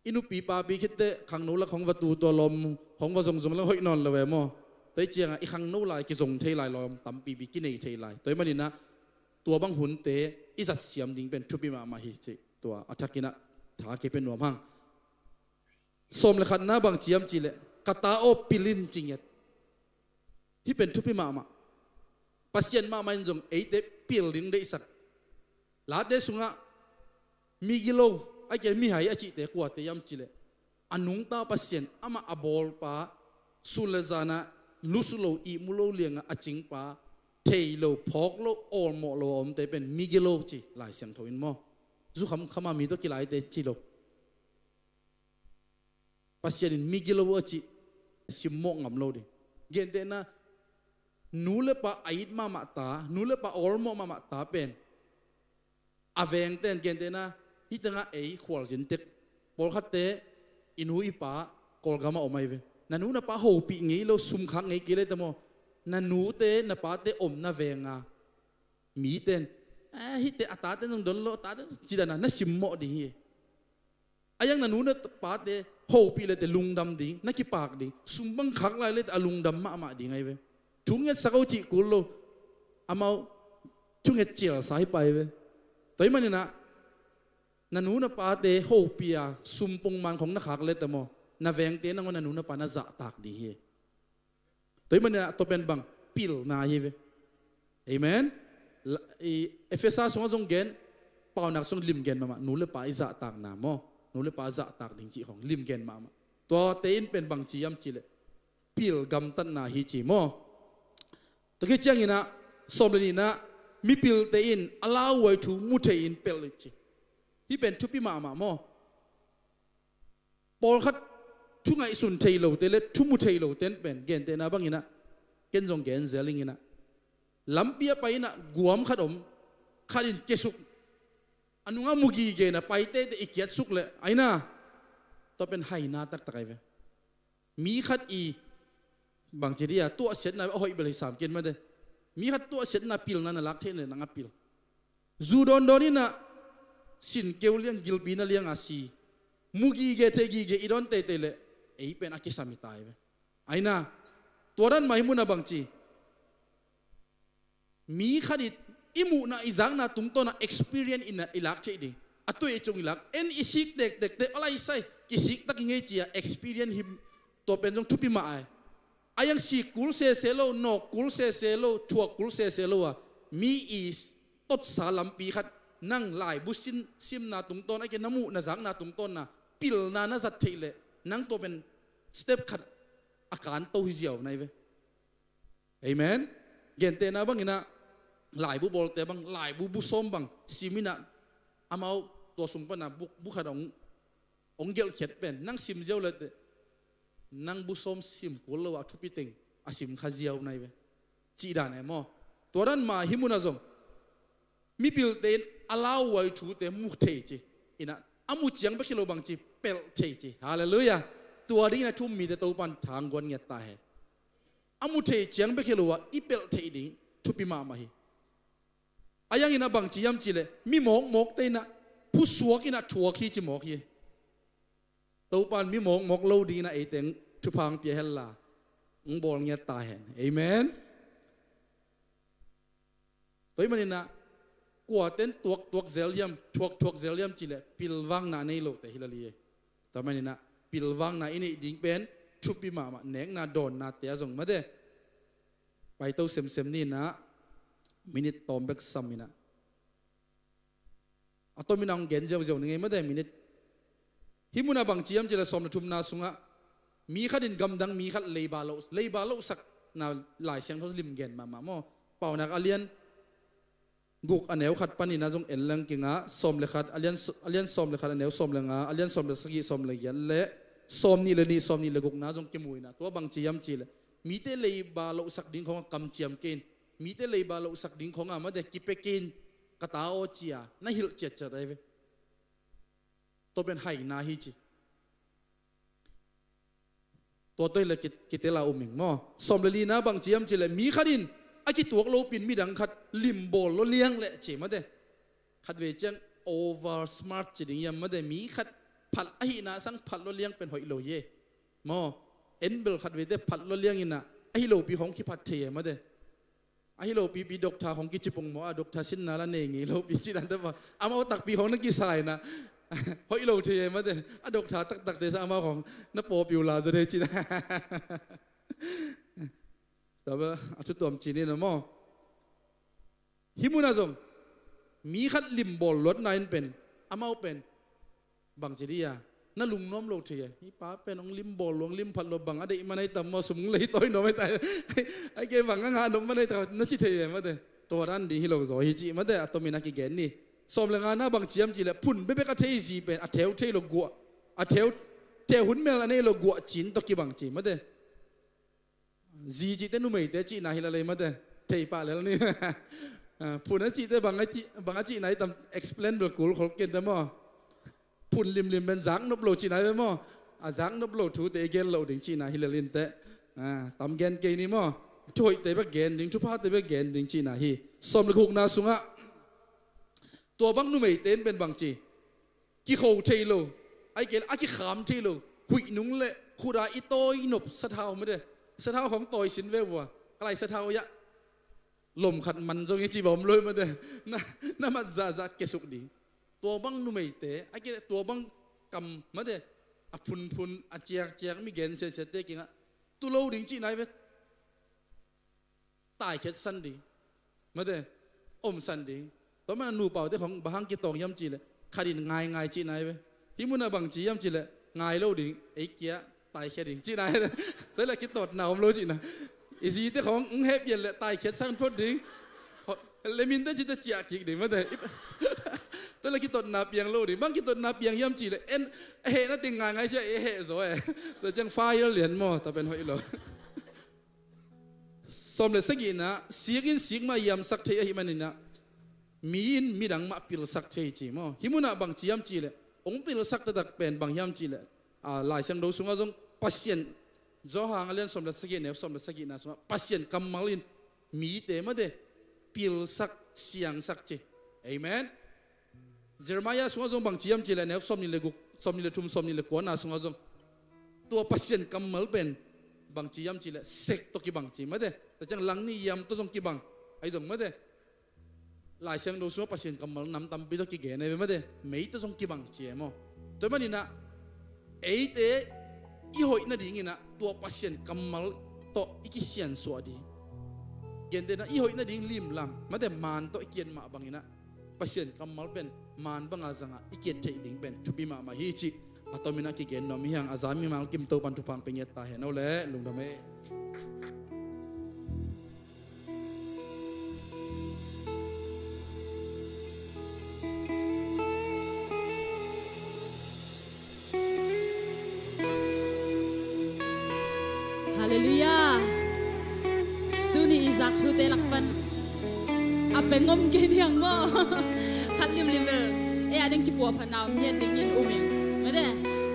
I nupi papi khitte khangno lak hong va tu, tua lawm hong va zongzong lak hoih nawn lo e maw. Tua hi ciangah i khangno lai kizong thei lai, lawm tampipi kinei thei lai. Tua hi maninah tua bang hunte i zatsiam ding pen thupi mahmah hi cih tua a thakinah tha kei pen nuam hang. Sawm le khatna bang ciam cihleh, ka ta aw pil in ci ngiat. Hih pen thupi mahmah. Pasian mahmah in zong eite pil ding deihsak. Late sungah migilo, a kei mihai a cihte kuate hiam cihleh, a nungta Pasian, amah a bawlpa, sun le zanah lusu lo, ihmu lo liangah a cingpa, thei lo, phawk lo, awlmawh lo a omte pen migilo ci Lai Siangtho in maw. Zu khamkhama mi tawh kilaite ci lo. Pasian in migilo a cih simmawh ngam lo ding. Gentehna, nu le pa a it mahmah ta, nu le pa awlmawh mahmah ta pen a vengte in, gentehna, hih tengah ei khualzin tek pawlkhatte i nu i pa Kawlgamah om ahi ve. Na nu na pa hopih ngei lo, sumkhak ngei kei le ta maw. Na nute na pate omna venga mite in, a, hihte a tate zong don lo, a tate zong ci dana na simmawh ding hi. A iang na nu na pate hopih lete lungdam ding, na kipak ding, sum bang khak lai lete a lungdam mahmah ding ahi ve. Thungetsak o cih kul lo, amau thunget cialsa hi pai ve. Tua hi maninah Na nu na pate hopih a, sum pongman khong na khak leh teh maw, na vengte nangawn na nu na pa na zahtak ding hi. Tua ahih manin ah tua pen bang, pilna hi ve. Amen. La-, i, Efesa sungah zong gen, Paunak sung lim gen mahmah, nu le pa i zahtakna maw, nu le pa zahtak ding cih khong lim gen mahmah. Tuate in pen bang ci hiam cih leh, pil gamtatna hi ci maw. Tua khit ciangin ah, sawm le nihna, mipilte in a lauhuai thu mu thei-in pelh uh ci. Hih pen thupi mahmah maw. Pawlkhat thu ngaihsun thei lote le thu mu thei lote in pen, gentehna bangin ah, ken zong gen zel ing in ah, lampi a pai in ah guam khat om, khat in kiasuk, a nungah mu gige in ah pai teitei i kiatsuk leh, ai na, tua pen haina taktak ahi ve. Mi khat i, bangci dih a, tuahsiatna a hoih bel hi sam ken mate. Mi khat tuahsiatna pilna na lak theih na leh nang a pil. Zu dawndawn in ah, sin keu liang, gilpi na liang a si, mu gige thei gige i dawn teitei leh, ei pen a kisam hi ta hi ve. Ai na, tua dan mah hih mun ah bangci, mi khat i, i muhna i zakna tungtawn ah experience in ah i lak theih ding. A tuih cung i lak, en i sik tektek teh, a lai sai, kisik tak i ngei ci a experience hi. Tua pen zong thupi mah ai. A iang sik kul sese lo, nawk kul sese lo, thuak kul sese lo a, mi i totsa lampi khat, nang laibu sin, simna tungtawn, a ke na muh na zakna tungtawn na pilna na zat theih leh, nang tua pen step khat a kanto hi ziau na hi ve. Amen. Gentehna bangin ah, laibu bawlte bang, laibu bu sawm bang sim in ah, amau tua sung pan ah bu, bu khat hong, hong gelhkhiat pen, nang sim ziau leh teh, nang bu sawm sim kul lo a thupi teng a sim kha ziau na hi ve. Cih dan e maw. Tua dan mah hih mun ah zong, mipilte in a lauhuai thute mu thei ci. In ah, a mu ciang bek hi lo bangci, pelh thei ci. Halleluiah. Tua dingin ah thu um mite Topan thangguan ngiat ta hen. A mu thei ciang bek hi lo a, i pelh theih ding thupi mahmah hi. A iang in ah bangci hiam cih leh, mi mawkmawkte in ah, phusuak in ah thuak hi ci mawk hi. Topan mi mawkmawk lo dingin ah ei teng thupha hong pia hen la, hong bawl ngiat ta hen. Amen. Tua ahih manin ah, kuate'n tuaktuak zel hiam, thuakthuak zel hiam cih leh, pilvangna nei lote hi lel hi. Tua ahih manin ah, pilvangna i neih ding pen thupi mahmah, nekna dawnnate ah zong mate. Paito semsem ni in ah, minit tawm bek sam in ah, a tomin ah hong gen ziauziau ning ei mate, minit. Hih mun ah bangci hiam cih leh, sawm le thumna sungah, mi khat in gamdang mi khat leiba loh, leiba lohsakna Lai Siangtho lim gen mahmah maw. Paunak a lian guk a neu khat panin ah zong en leng kingah, sawm le khat, a lian, a lian sawm le khat a neu sawm le nga, a lian sawm le sagih, sawm le giat le sawm nih le nih, sawm nih le gukna zong kimu in ah, tua bangci hiam cih leh, mite leiba lohsak ding khong a kamciam kei in, mite leiba lohsak ding khong a mate kipia kei in, ka ta aw ci a na hilh ciatciat ahi ve. Tua pen haina hi ci. Tua tua hi leh ki, kitel a um ing maw. Sawm le lina bangci hiam cih leh, mi khat in a kituak lopin midang khat limbawl lua liang leh ci mate. Khatvei ciang over smart ci ding hiam mate, mi khat phat ahihna sang phat lua liang pen hoih lo hi e. Maw, en bel khatveite phat lua liang in ah, ahi lopi hong kiphat thei e mate. Ahi lopipi doctor hong kici pongmawh a, doctor sinna la nei ngei lopi cih dan tawh, amau takpi hong na kisa in ah, hoih lo thei e mate. A doctor taktakte sa amau hong na pawlpi uh la zaw thei cih dan. Tua bel a thu tuam ci ni na maw. Hih mun ah zong, mi khat limbawl luatna in pen, amau pen, bangci dih a, na lungnuam lo thei e. Hih pa pen hong limbawl lua, hong limphat lua, bang a deih man ahi tam maw, sum hong leitawi nuam ahi ta. Ai, kei bang a ngah nop man ahi ta, na ci thei e mate. Tua dan ding hi lo zaw hi cih mate, a tomin a kigen ni. Sawm le ngana bangci hiam cih leh, phun bekbek a thei zi pen a theu thei lo guah, a theu, theu hun mel a nei lo guah cin tawh kibang ci mate. Zi cihte numeite cihna hi lel ei mate. Thei pah lel ni. Ah, phun a cihte bang a cih, bang a cihna hi tam, explain bel kul khol kei in te maw. Phun limlim pen zaknop lo cihna hi ve maw. A zaknop lo thute i gen loh ding cihna hi lel in te. Ah, tam gen kei ni maw. Thu hoihte bek gen ding, thuphate bek gen ding cihna hi. Sawm le gukna sungah, tua bang numeite in pen bangci, kikho thei lo, ahih kei leh a kikham thei lo, huih nung le khut a i tawi nop sathau mate. Sathau hong tawi sin ve uh a, ka lai sathau hiah lom khat man zong i cih bawm lo mate. Na, na mat zahzah kiasuk ding. Tua bang numeite, a kile tua bang kam mate, a phunphun, a ciakciak, mi gen siasiate kiangah tu lo ding cihna hi ve. Taikhiatsan ding mate, omsan ding. Tua mana nupaute khong bang hang kitawng hiam cihleh khat in ngaingai cihna hi ve. Hih munah bang ci hiam cihleh ngai lo ding, ei kia taikhiat ding cihna hi ve. Tua hileh kitawtna om lo cihna. I zite khong hong heh pian leh taikhiatsan phot ding. Leminte cite ciah kik ding mate. Tua hileh kitawtna piang lo ding. Bang kitawtna piang hiam cihleh en, a hehna teng ngaingai ciah ei heh zaw e. Tua ciang fire lian maw, tua pen hoih lo. Sawm le sagihna, sik in sik mah hiamsak thei ahih maninah mi in midang mah pilsak thei ci maw. Hih munah bang ci hiam cihleh, hong pilsak taktak pen bang hiam cihleh, a, Lai Siangtho sungah zong Pasian, Johan a lian sawm le sagih, neu sawm le sagihna sungah Pasian kammal in mite mate pilsak siangsak ci. Amen. Jeremiah sungah zong bang ci hiam cihleh, neu sawmnih le guk, sawmnih le thum, sawmnih le kuana sungah zong tua Pasian kammal pen bang ci hiam cihleh sek tawh kibang ci mate. Tua ciang langnih hiam tawh zong kibang ahi zong mate. Lai Siangtho sungah Pasian kammal nam tampi tawh kigen ahi ve mate. Mei tawh zong kibang ci e maw. Tua maninah eite i hoih nadinginah tua Pasian kammal tawh i kisiansuah ding. Gentehna i hoih nading limlam mate, maan tawh i kiat mah banginah Pasian kammal pen maan banga zangah i kiat theih ding pen thupi mahmah hi cih a tominah kigen nuam hi hang. A za mimal kim Topan thupha pia ngiat ta hen. Aw le, lungdam e. Halleluiah. Tuni i zak thute lak pan a peng om kei niang maw? Khat limlim bel ei a ding kipuah phatna om hian dingin um ing. Mate,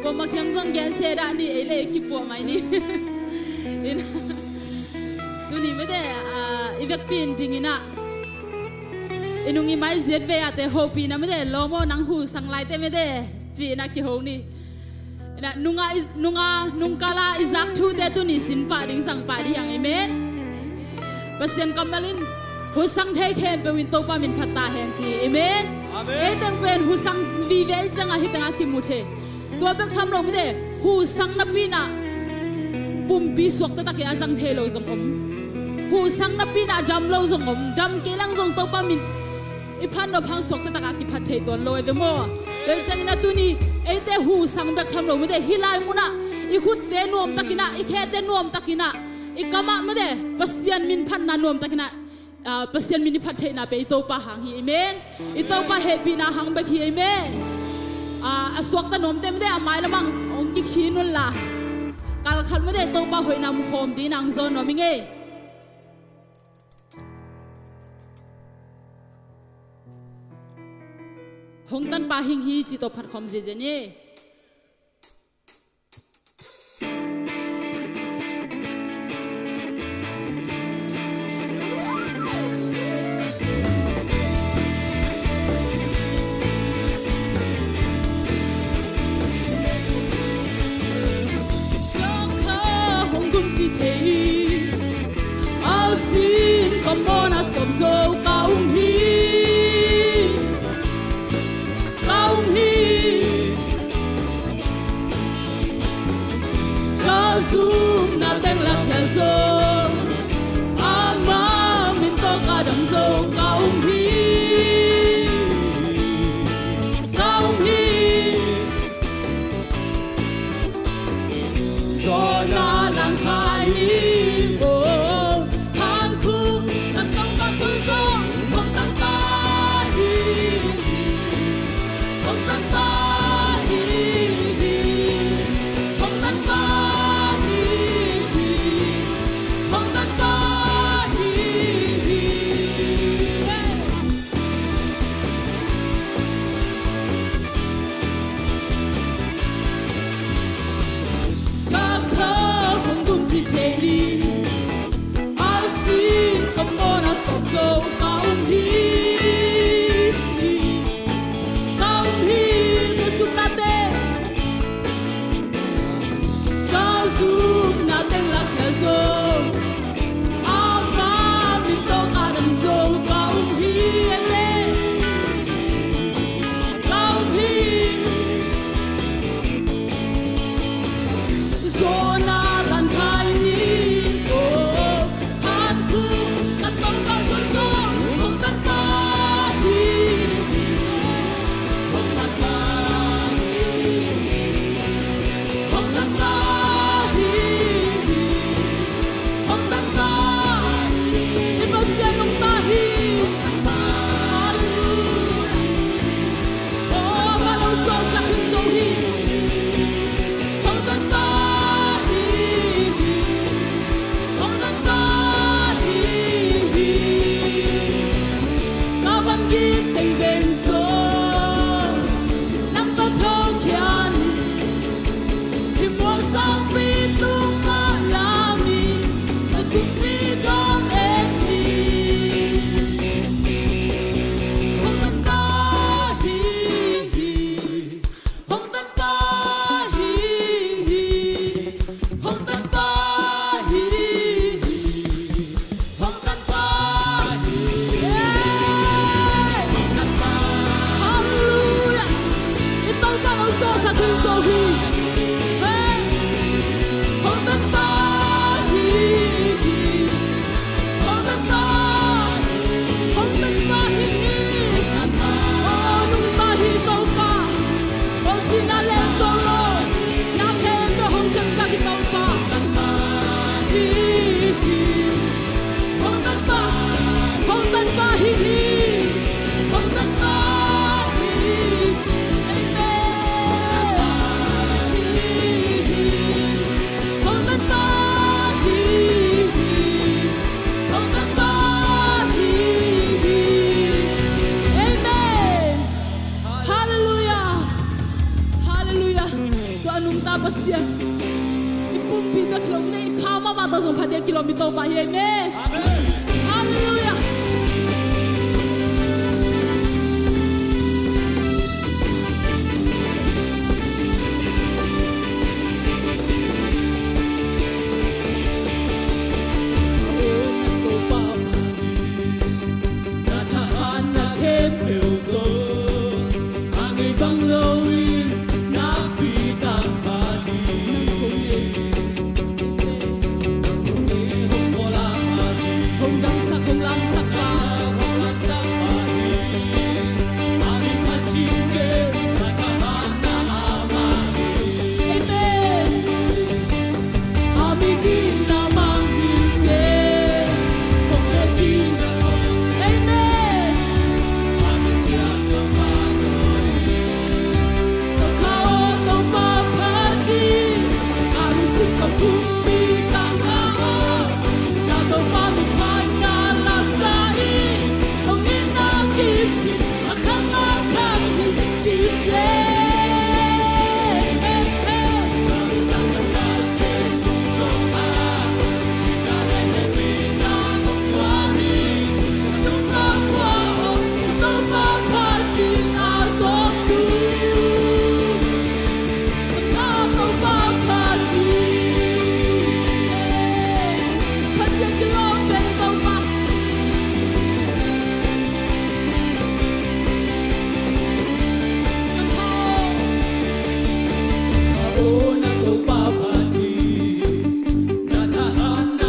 kuamah kiang zong gen se dah ni, ei le kipuah mai ni. In, tuni mate, a, i vekpi in dinginah i nung i mai ziat vei ahte hopihna mate, lawm aw nang hu sang laite mate, ci-inah kiho ni. Inah nunga i, nunga nungkala i zak thute tuni sin pah ding, zang pah ding hi hang. Amen. Pasian kammal in hu sang thei khempeuh in Topa min phat ta hen ci. Amen. Amen. Ei teng pen hu sang vive i ciangah hih tengah kimu thei. Tua bek tham lo mate, hu sang napi inah pumpi suak taktak in a zang thei lo zong om. Hu sang napi inah dam lo zong om. Dam kei lang zong Topa min i phat nop hang suak taktak a kiphat thei tuan lo e ve maw. Tua hi ciangin a tuni eite hu sang bek tham lo mate, hih lai munah i khutte nuamtakinah, i khete nuamtakinah, i kamah mate Pasian min phatna nuamtakinah, ah, Pasian min i phat theihna pen i Topa hang hi. Amen. I Topa hehpihna hang bek hi. Amen. Ah, a suakta nuamte mate a mailam ah hong kikhin unla, kalkhat mate Topa hoihna mukhawm dingin hong zawn nuam ing ei. Hong tanpa hing hi cih tawh phatkhawm ziazia ni. Hong kumci thei a sin ka mawhna sawm zo ka um hi, ka um hi. Ka zumna teng lakhia zo, ama min tawh ka dam zo ka um hi, ka um hi. Zawhna langkhai hi, oh, thankhung kan tong ka zong zong, hong tanpa hi, hong tanpa hi, hong tanpa hi, hong tanpa hi. Ka kha hong kumci thei ni, a sin ka mawhna sawm zo ka um hi, ka um hi. Ka zumnate, ka zumna teng lakhia zo, ama min tawh ka dam zo ka um hi. Amen. Ka Hallelujah. Aw, Topa lo sawlsak hun zo hi. Hong Tanpa hi hi. Hong Tanpa hi hi. Ka van gik teng teng zong nang tawh thokhian hi. Hih mual sangpi tung mah lam hi. Ka tungmi kong et hi. Hong Tanpa hi hi. Hong Tanpa hi hi. Hong Tanpa hi hi. Hong Tanpa hi hi. Hallelujah. I Topa lo sawlsak hun zo hi. Hey. Hong Tanpa hi hi. Hong Tanpa. Hong Tanpa hi hi. Aw, nungta hi Topa. Aw, sihna leh zo lo. Na khen tawh hong sepsak hi Topa. Hi hi. Hong Tanpa. Hong Tanpa hi hi. Hong Tanpa hi hi. Amen. Hi hi. Hong Tanpa hi hi. Hong Tanpa hi hi. Amen. Hallelujah. Hallelujah. Tua a nungta Pasian, i pumpi bek hi lo, i kha mahmah tawh zong pha ding a kilawm i Topa hi. Amen. Amen. Hallelujah. Na thahatna khempeuh tawh a ngei bang loin nakpi tang pha ding. Hong damsak, hong lamsak pa.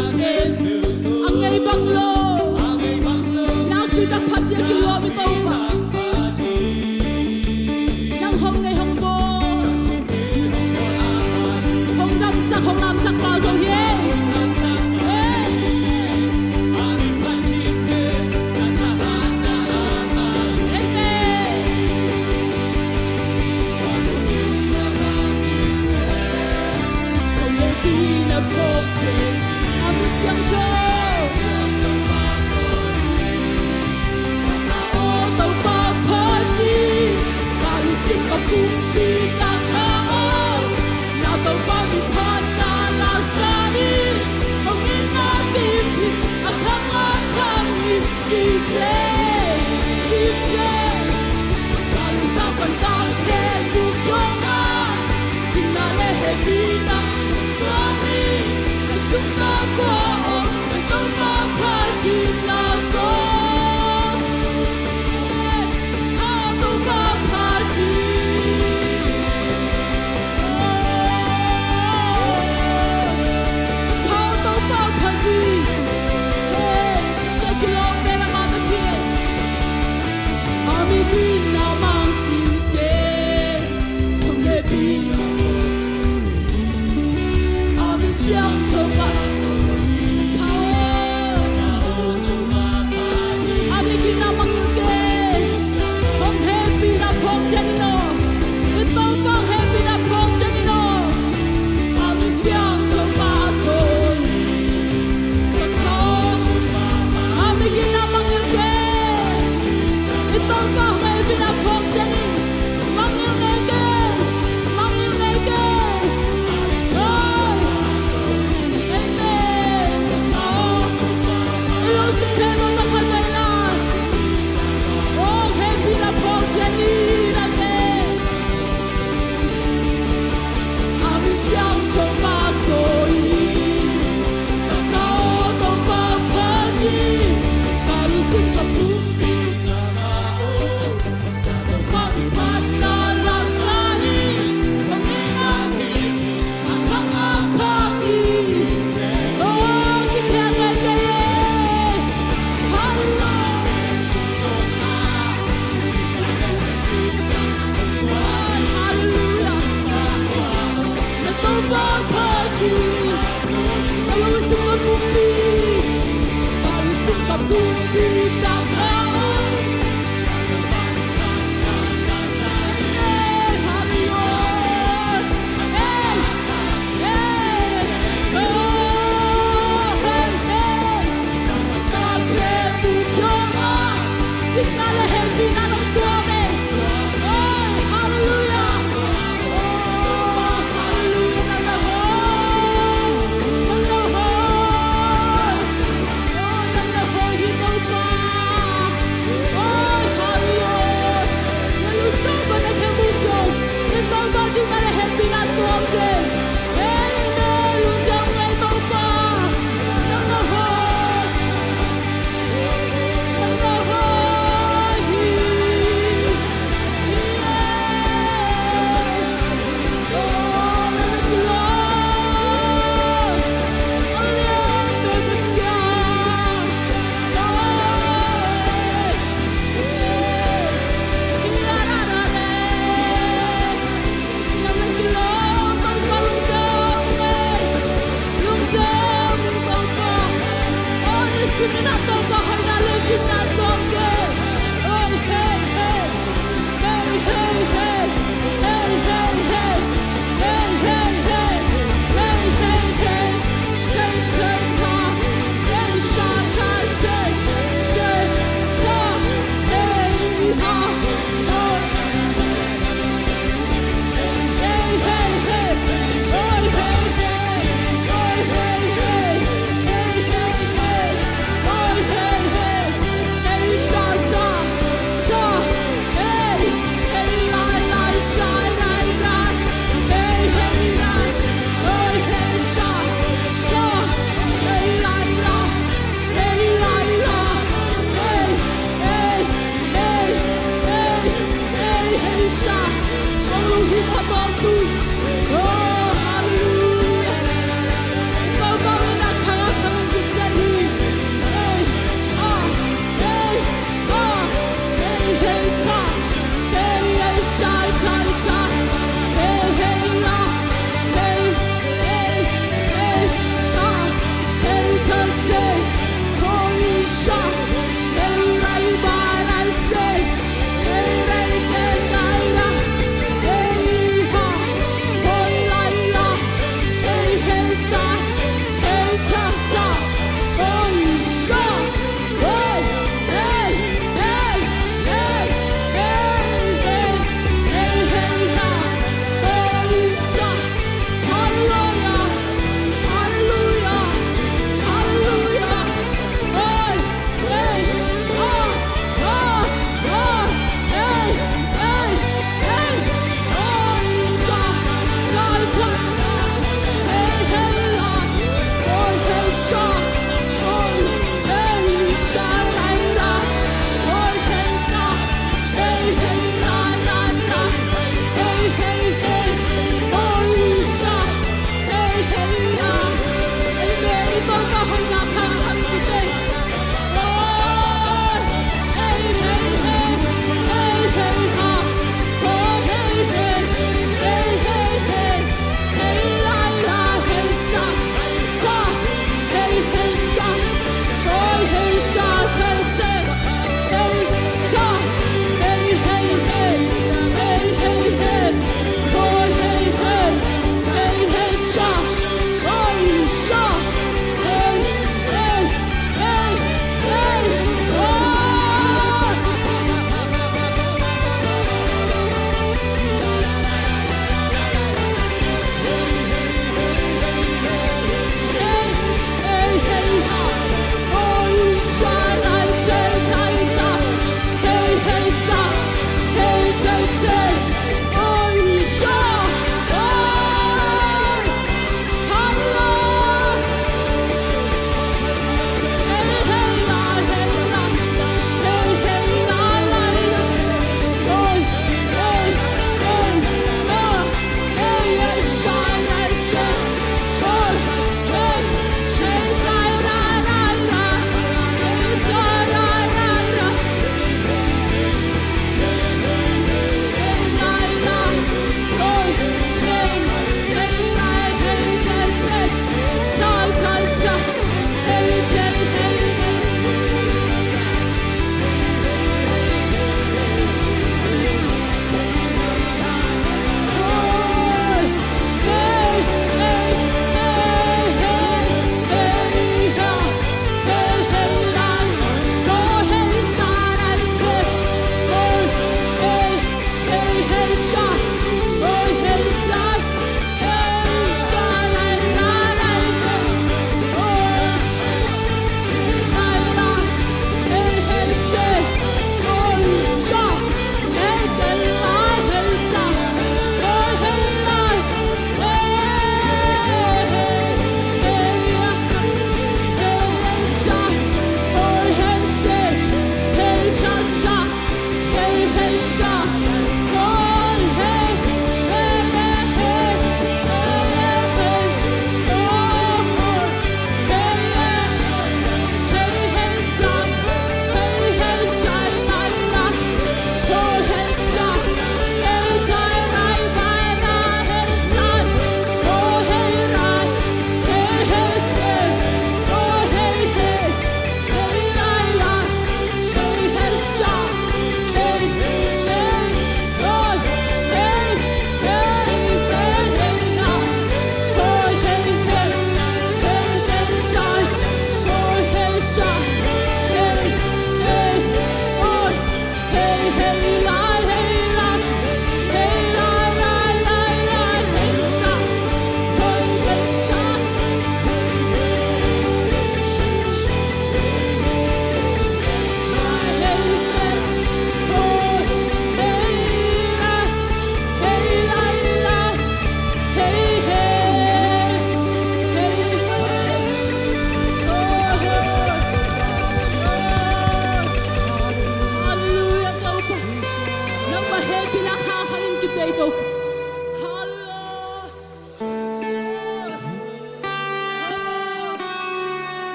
Amen. Amen. A ngei bang lo, nakpi tak phat ciang kilawm i Topa. Nang hong ngei hong bawl, hong damsak hong lamsak pa zong hi. Amen.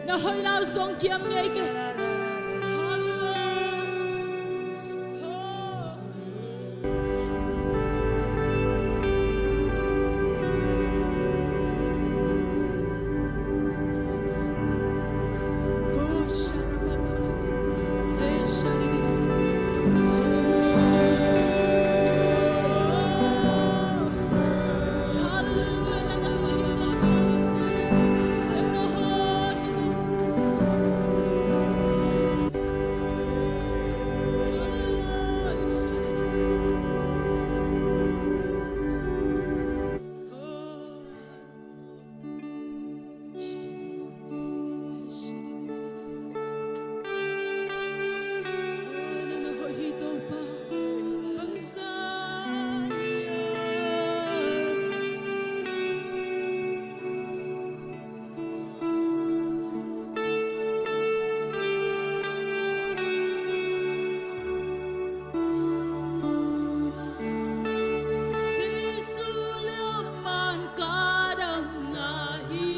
Na hoihna zong kiam ngei kei. Hallelujah. Oh. Jesu liamman ka damna hi.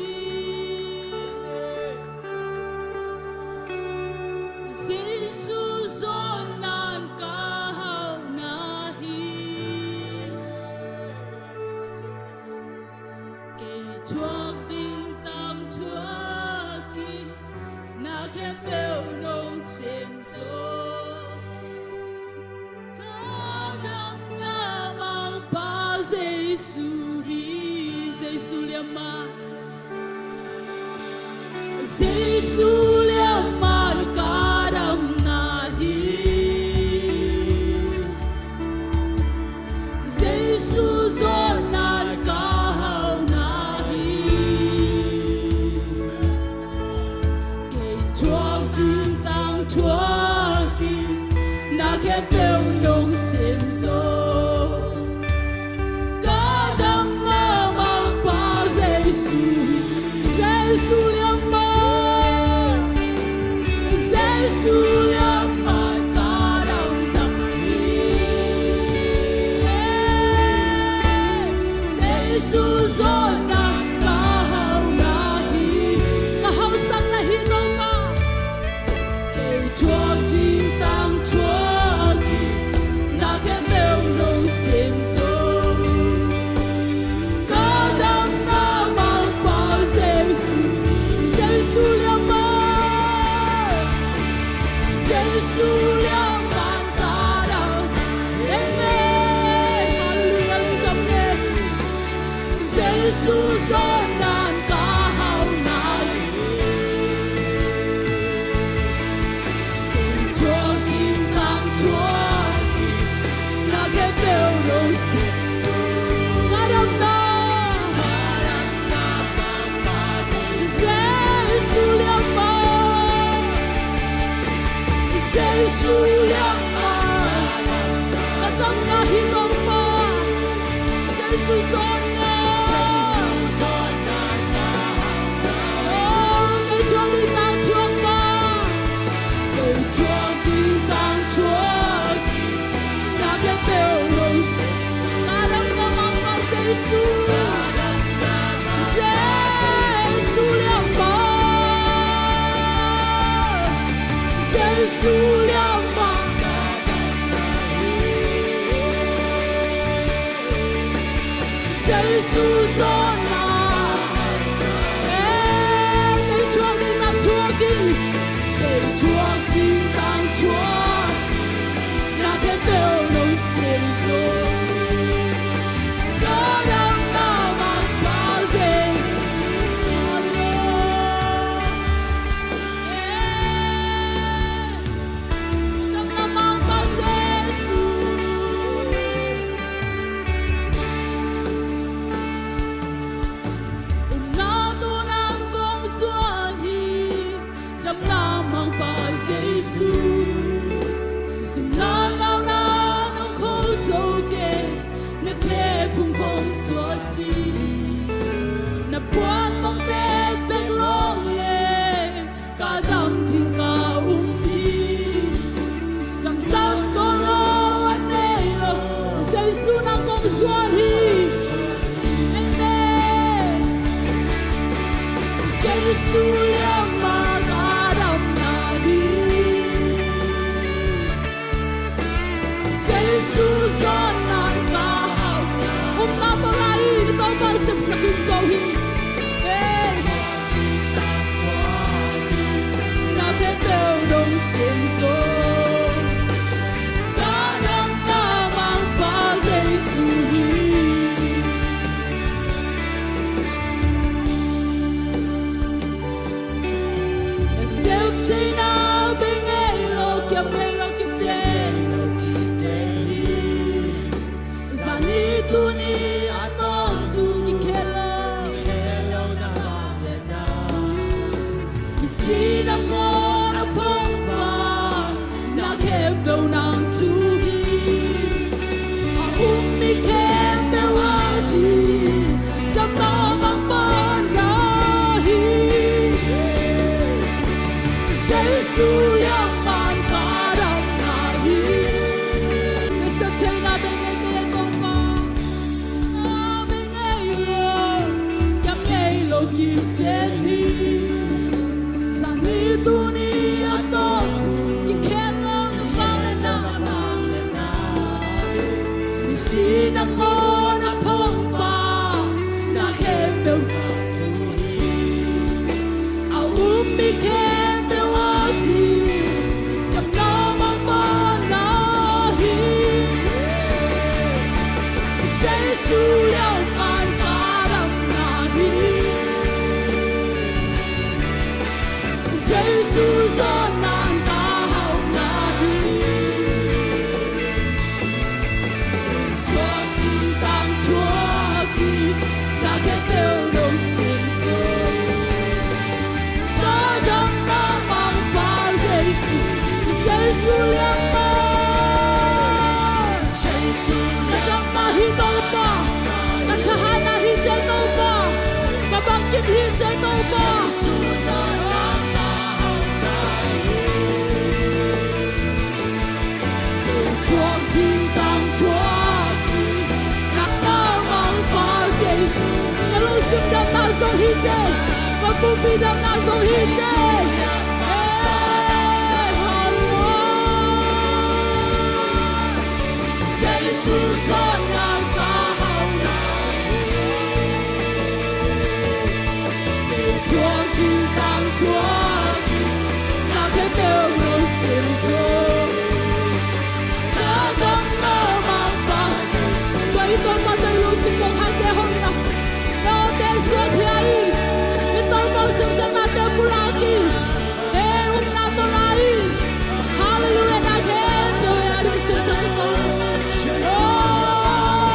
Jesu zawhnan ka hauhna hi. Kei thuak ding tangthuak hi, na khempeuh nong sem zaw. Ka damna Mangpa Jesu hi, Jesu liamman. Jesu liamman ka damna hi. Jesu zawhnan ka hauhna hi. Kei thuak ding tangthuak hi, na khempeuh nong sem zaw. Ka damna Mangpa Jesu hi. Jesu liamman, Jesu liamman ka damna hi. Jesu zawhnan ka hauhna hi. Ka hauhsakna hi Topa. Kei thuak ding tangthuak hi, Jesu liamma ka damna hi. Jesu zawhna ka hauhna. Upna tawh lai hi, Topa i sepsak in zo hi. Hey. Na khempeuh dong sem zo. Ka damna Mangpa Jesu hi. Na sep theihna bei ngei lo, kiam ngei lo, kiam thei. Zani tuni a tawntung kikhel lo. Misi nangawn a phawkpa na khempeuh nang thu hi. A um mi khempeuh a ding damna Mangpa na hi. Jesu liamma ka damna hi. Na sep theihna bei ngei lo, Topa. Bei ngei lo, kiam ngei lo, kiam thei hi. Zani tuni a tawntung kikhel lo, na vang le na vang le na. Misi nangawn a phawkpa na khempeuh nang thu hi. A um mi khempeuh a ding damna Mangpa na hi. Jesu liamma ka damna hi. Jesu zawhna ka hauhna hi. Thuak in, tangthu in, na khempeuh dong sem zo. Ka damna Mangpa Jesu, Jesu liamma. Ka damna hi Topa. Ka thahatna hi Topa. Ka bangkim hi Topa. Thuak ding tangthu in, na Mangpa Jesu. Ka lungsim damna zong hi Jesu. Ka pumpi damna zong hi Jesu. Hey, hallelujah. Jesu zawhna ka hauhna hi. Thuak in, tangthu in, na khempeuh dong sem zo. Ka damna Mangpa. Tua i Topa tawh i lungsim dong haite hong in a, nawte suak hi a, i Topa semsaknate pulak in. He, upna tawh lai in. Hallelujah, na khempeuh a ding semsak i Topa. Oh.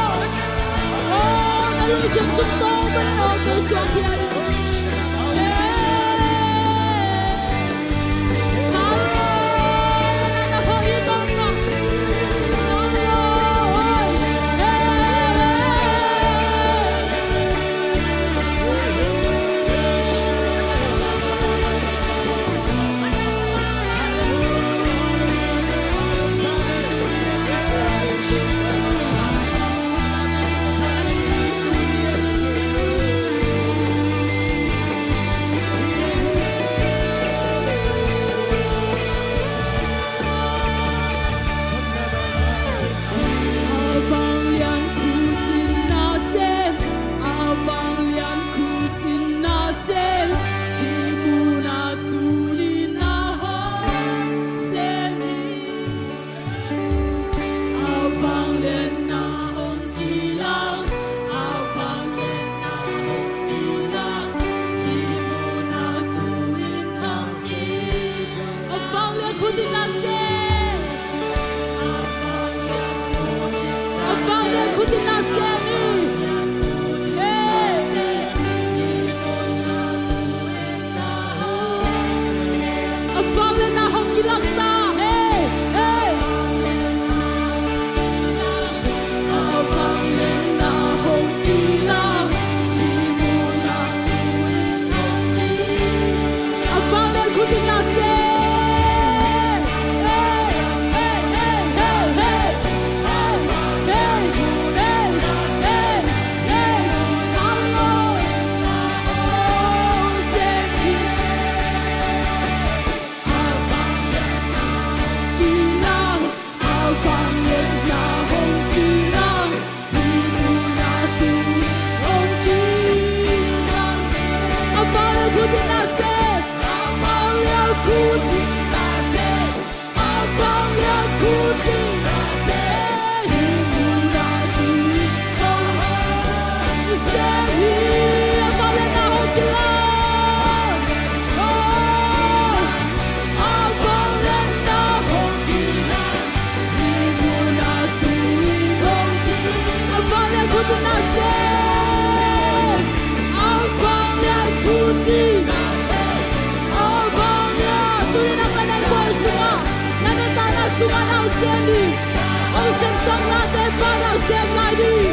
Sungah na hong sem ding, hong sem sawm nate pa na hong sem lai ding.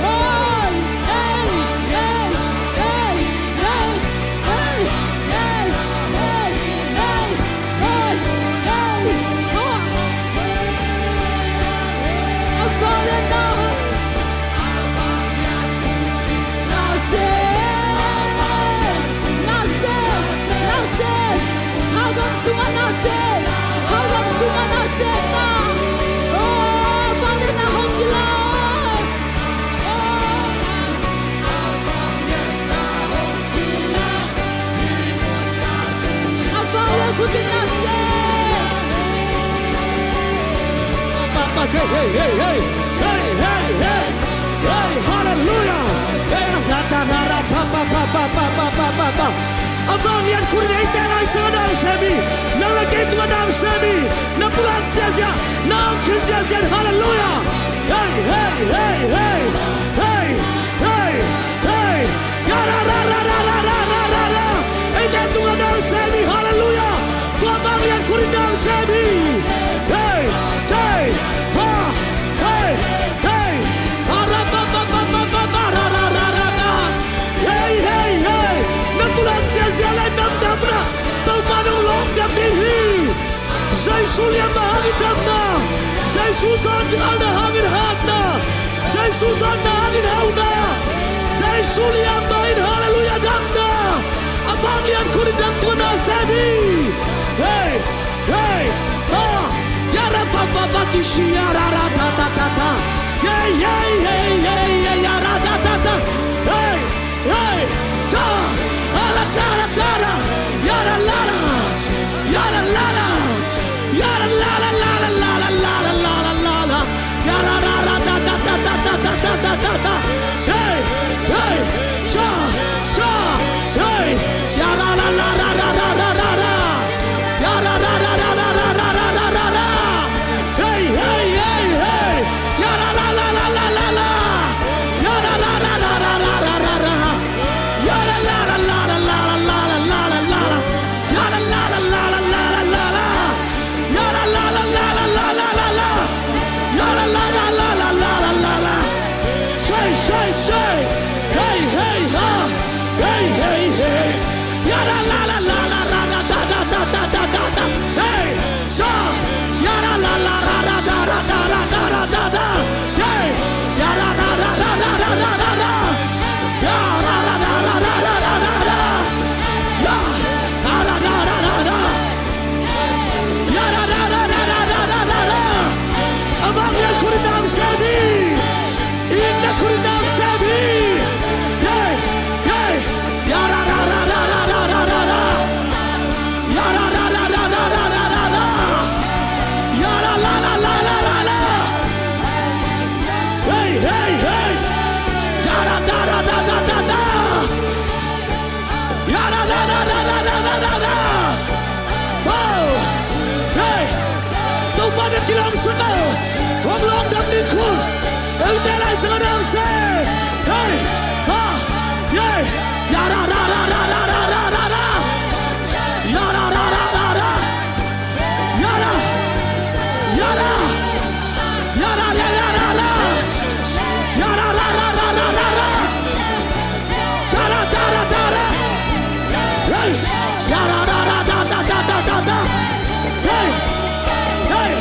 Hey, hey, hey. Hey, hey, hey, hey, hey, hey, hey, hallelujah. Hey, ra, ra, ra, ra, pa, pa, pa. A vanglian khut in eite laisang a na hong sem hi. Nang le kei tungah na hong sem hi. Na pulak ziahziah, na hong khit ziahziah. Hallelujah. Hey, hey, hey, hey, hey, hey, hey. Ya, ra, ra, ra. Eite tungah na hong sem hi. Hallelujah. Tua vanglian khut in na hong sem hi. Hey, hey, ha, hey, hey. Ha, ra, pa, pa, pa, pa, pa, pa, ra, ra, ra, ra, ra. Hey, hey, hey. Na pulak ziahziah le namnam na Topa nong lawngdam ding hi. Jesu liamma hangin damna, Jesu zanrialna hangin hatna, Jesu zatna hangin hauhna, Jesu liamma in, hallelujah, damna. A vanglian khut in nang tungah na sem hi. Hey, hey, ha. Ya, ra, pa, pa, pa, ki, shi, ya, ra, ra, ta, ta, ta, ta. Hey, hey, hey, hey, hey, ya, ra, ta, ta, ta. Hey. Hey, ta, ala, ta, ra, ta, ra, ya, ra, la, la, ya, ra, la, la, ya, ra, la, la, la, la, la, la, la, la, la, la, la, ya, ra, ra, ra, ta, ta, ta. Hey, hey, ta, ta, hey, ya, ra, la, la, ra, ra, ra, ra, ra, ra, ya, ra, ra, ra, ra, ra, ra, ra, ra, ra, ra, ra. Hey, hey, hey, hey. Ya, ra, la, la, la, la, la, la. Ya, ra, ra, ra, ra, ra, ra, ra, ra, ra. Ya, ra, la, la, la, la, la, la, la, la, la, la, la. Ya, ra, la, la, la, la, la, la, la, la. Ya, ra, la, la, la, la, la, la, la, la. Ya, ra, la, la, la, la, la, la, la, la. Say, say, say. Hey, hey, ha. Hey, hey, hey. Ya, ra, la, la, la, la, ra, ra, da, da, da, da, da, da. Hey. Da, ya, ra, la, la, ra, ra, da, ra, da, ra, da, ra, da, da. Hey, ya, ra, ra, ra, ra, ra. Ya, ra, ra, ra, ra, ra, ra, ra, ra. Ya, ra, ra, ra, ra, ra, ra. Ya, ra, ra, ra, ra, ra, ra, ra, ra. A vanglian khut in na hong sem hi. Inn na khut in na hong sem hi. Hey, hey. Ya, ra, ra, ra, ra, ra. Ya, ra, ra, ra, ra, ra. Ya, ra, la, la, la, la, la, la. Hey, hey, hey. Ya, ra, da, ra, da, da, da, da. Ya, ra, ra, ra, ra. Oh. Hey. Topa na kilawmsak a, hong lawngdam ding khut. Eite laisang a na hong sem. Hey. Ha. Yeah. Ya, ra, ra, ra. Ya, ra, ra, ra, ra, ra. Ya, ra. Ya, ra. Ya, ra. Ya, ra, ya, ya, ra, ra. Ya, ra, ra, ra, ra, ra, ra, ra. Ya, ra, da, ra, da, ra. Hey. Ya, ra, ra, ra, da, da, da, da, da, da. Hey. Hey.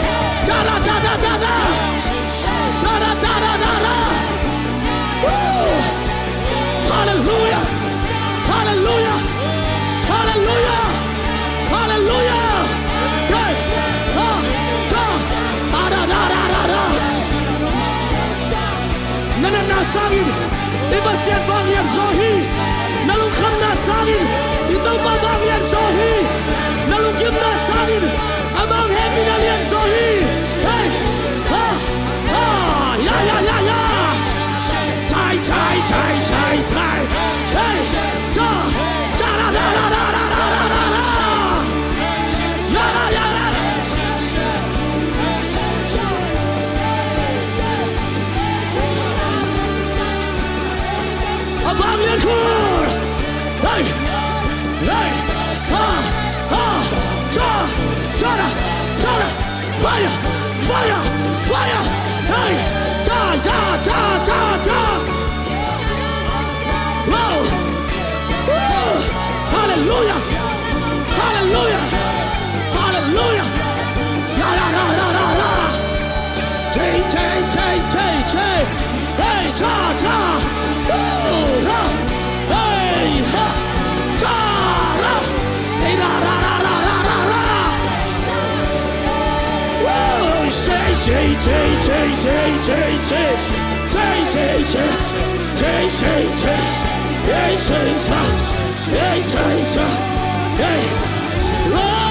Ya, ra, da, da, da, da. Ya, ra, da, ra, ra, ra. Woo. Hallelujah. Hallelujah. Hallelujah. Hallelujah. Hey. Ha. Ta. A, da, da, da, da, da. Na natna sangin i Pasian vanglian zaw hi. Na lungkhamna sangin i Topa vanglian zaw hi. Na lungkimna Fire! Fire! Hey! Ja, ja, ja, ja, ja! Wow! Woo! Hallelujah! Hallelujah! Hallelujah! Ya, ya, ra, ra, ra, ra! Che, che, che, che, che! Hey, ja, ja! Woo! Ra! Hey, ha! Ja, ra! Hey, ra, ra, ra, ra, ra, ra, ra! Woo! Che, che, che, che, che, che! Che, che, che! Che, che, che! Che, che, che! Che, che, che! Hey! Woo!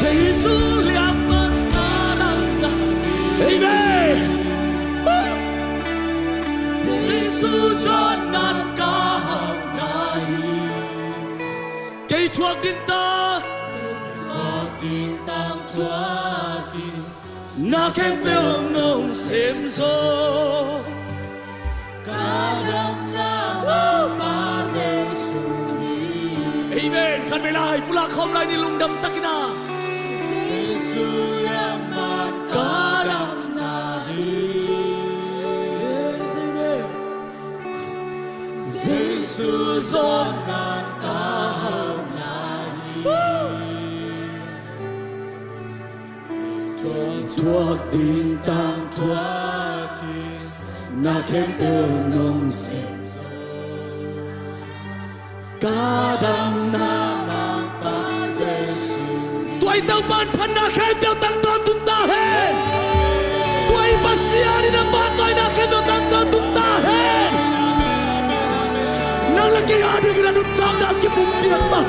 Jesu liamah ka dam na. Amen. Jesu zawnna ka hauhna hi. Kei thuak ding tang, thuak ding tang thuak hi. Na khempeuh nong sem zaw. Ka damna Mangpa Jesu hi. Amen. Khan vei lai, pulak khawm lai ni lungdam takin a. Jesu liamah ka damna hi. Yes, amen. Jesu zawnna ka hauhna hi. Thuak ding tang thuak hi. Na khempeuh nong sem zaw. Ka damna Mangpa Jesu hi. Tua i Topa in phatna khempeuh tangtawn tung ta hen. Tua i Pasian in a pahtawina khempeuh tangtawn tung ta hen. Nang le kei a dingin a nuntakna kipumpiak mah.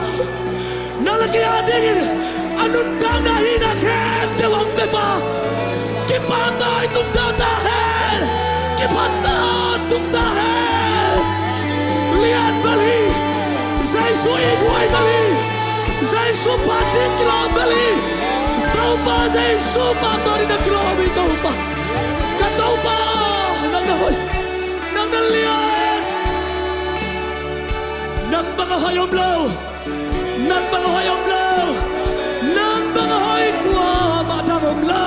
Nang le kei a dingin a nuntakna hihna khempeuh hong pia pa. Kipahtawi tung ta hen. Kiphatna tung ta hen. Lian bel hi. Jesu it huai bel hi. Jesu phat ding kilawm bel hi. Topa Jesu pahtawi ding na kilawm hi Topa. Ka Topa, nang na hoih. Nang na lian. Nang bang a hoih om lo. Nang bang a hoih om lo. Nang bang a hoih kuamah dang om lo.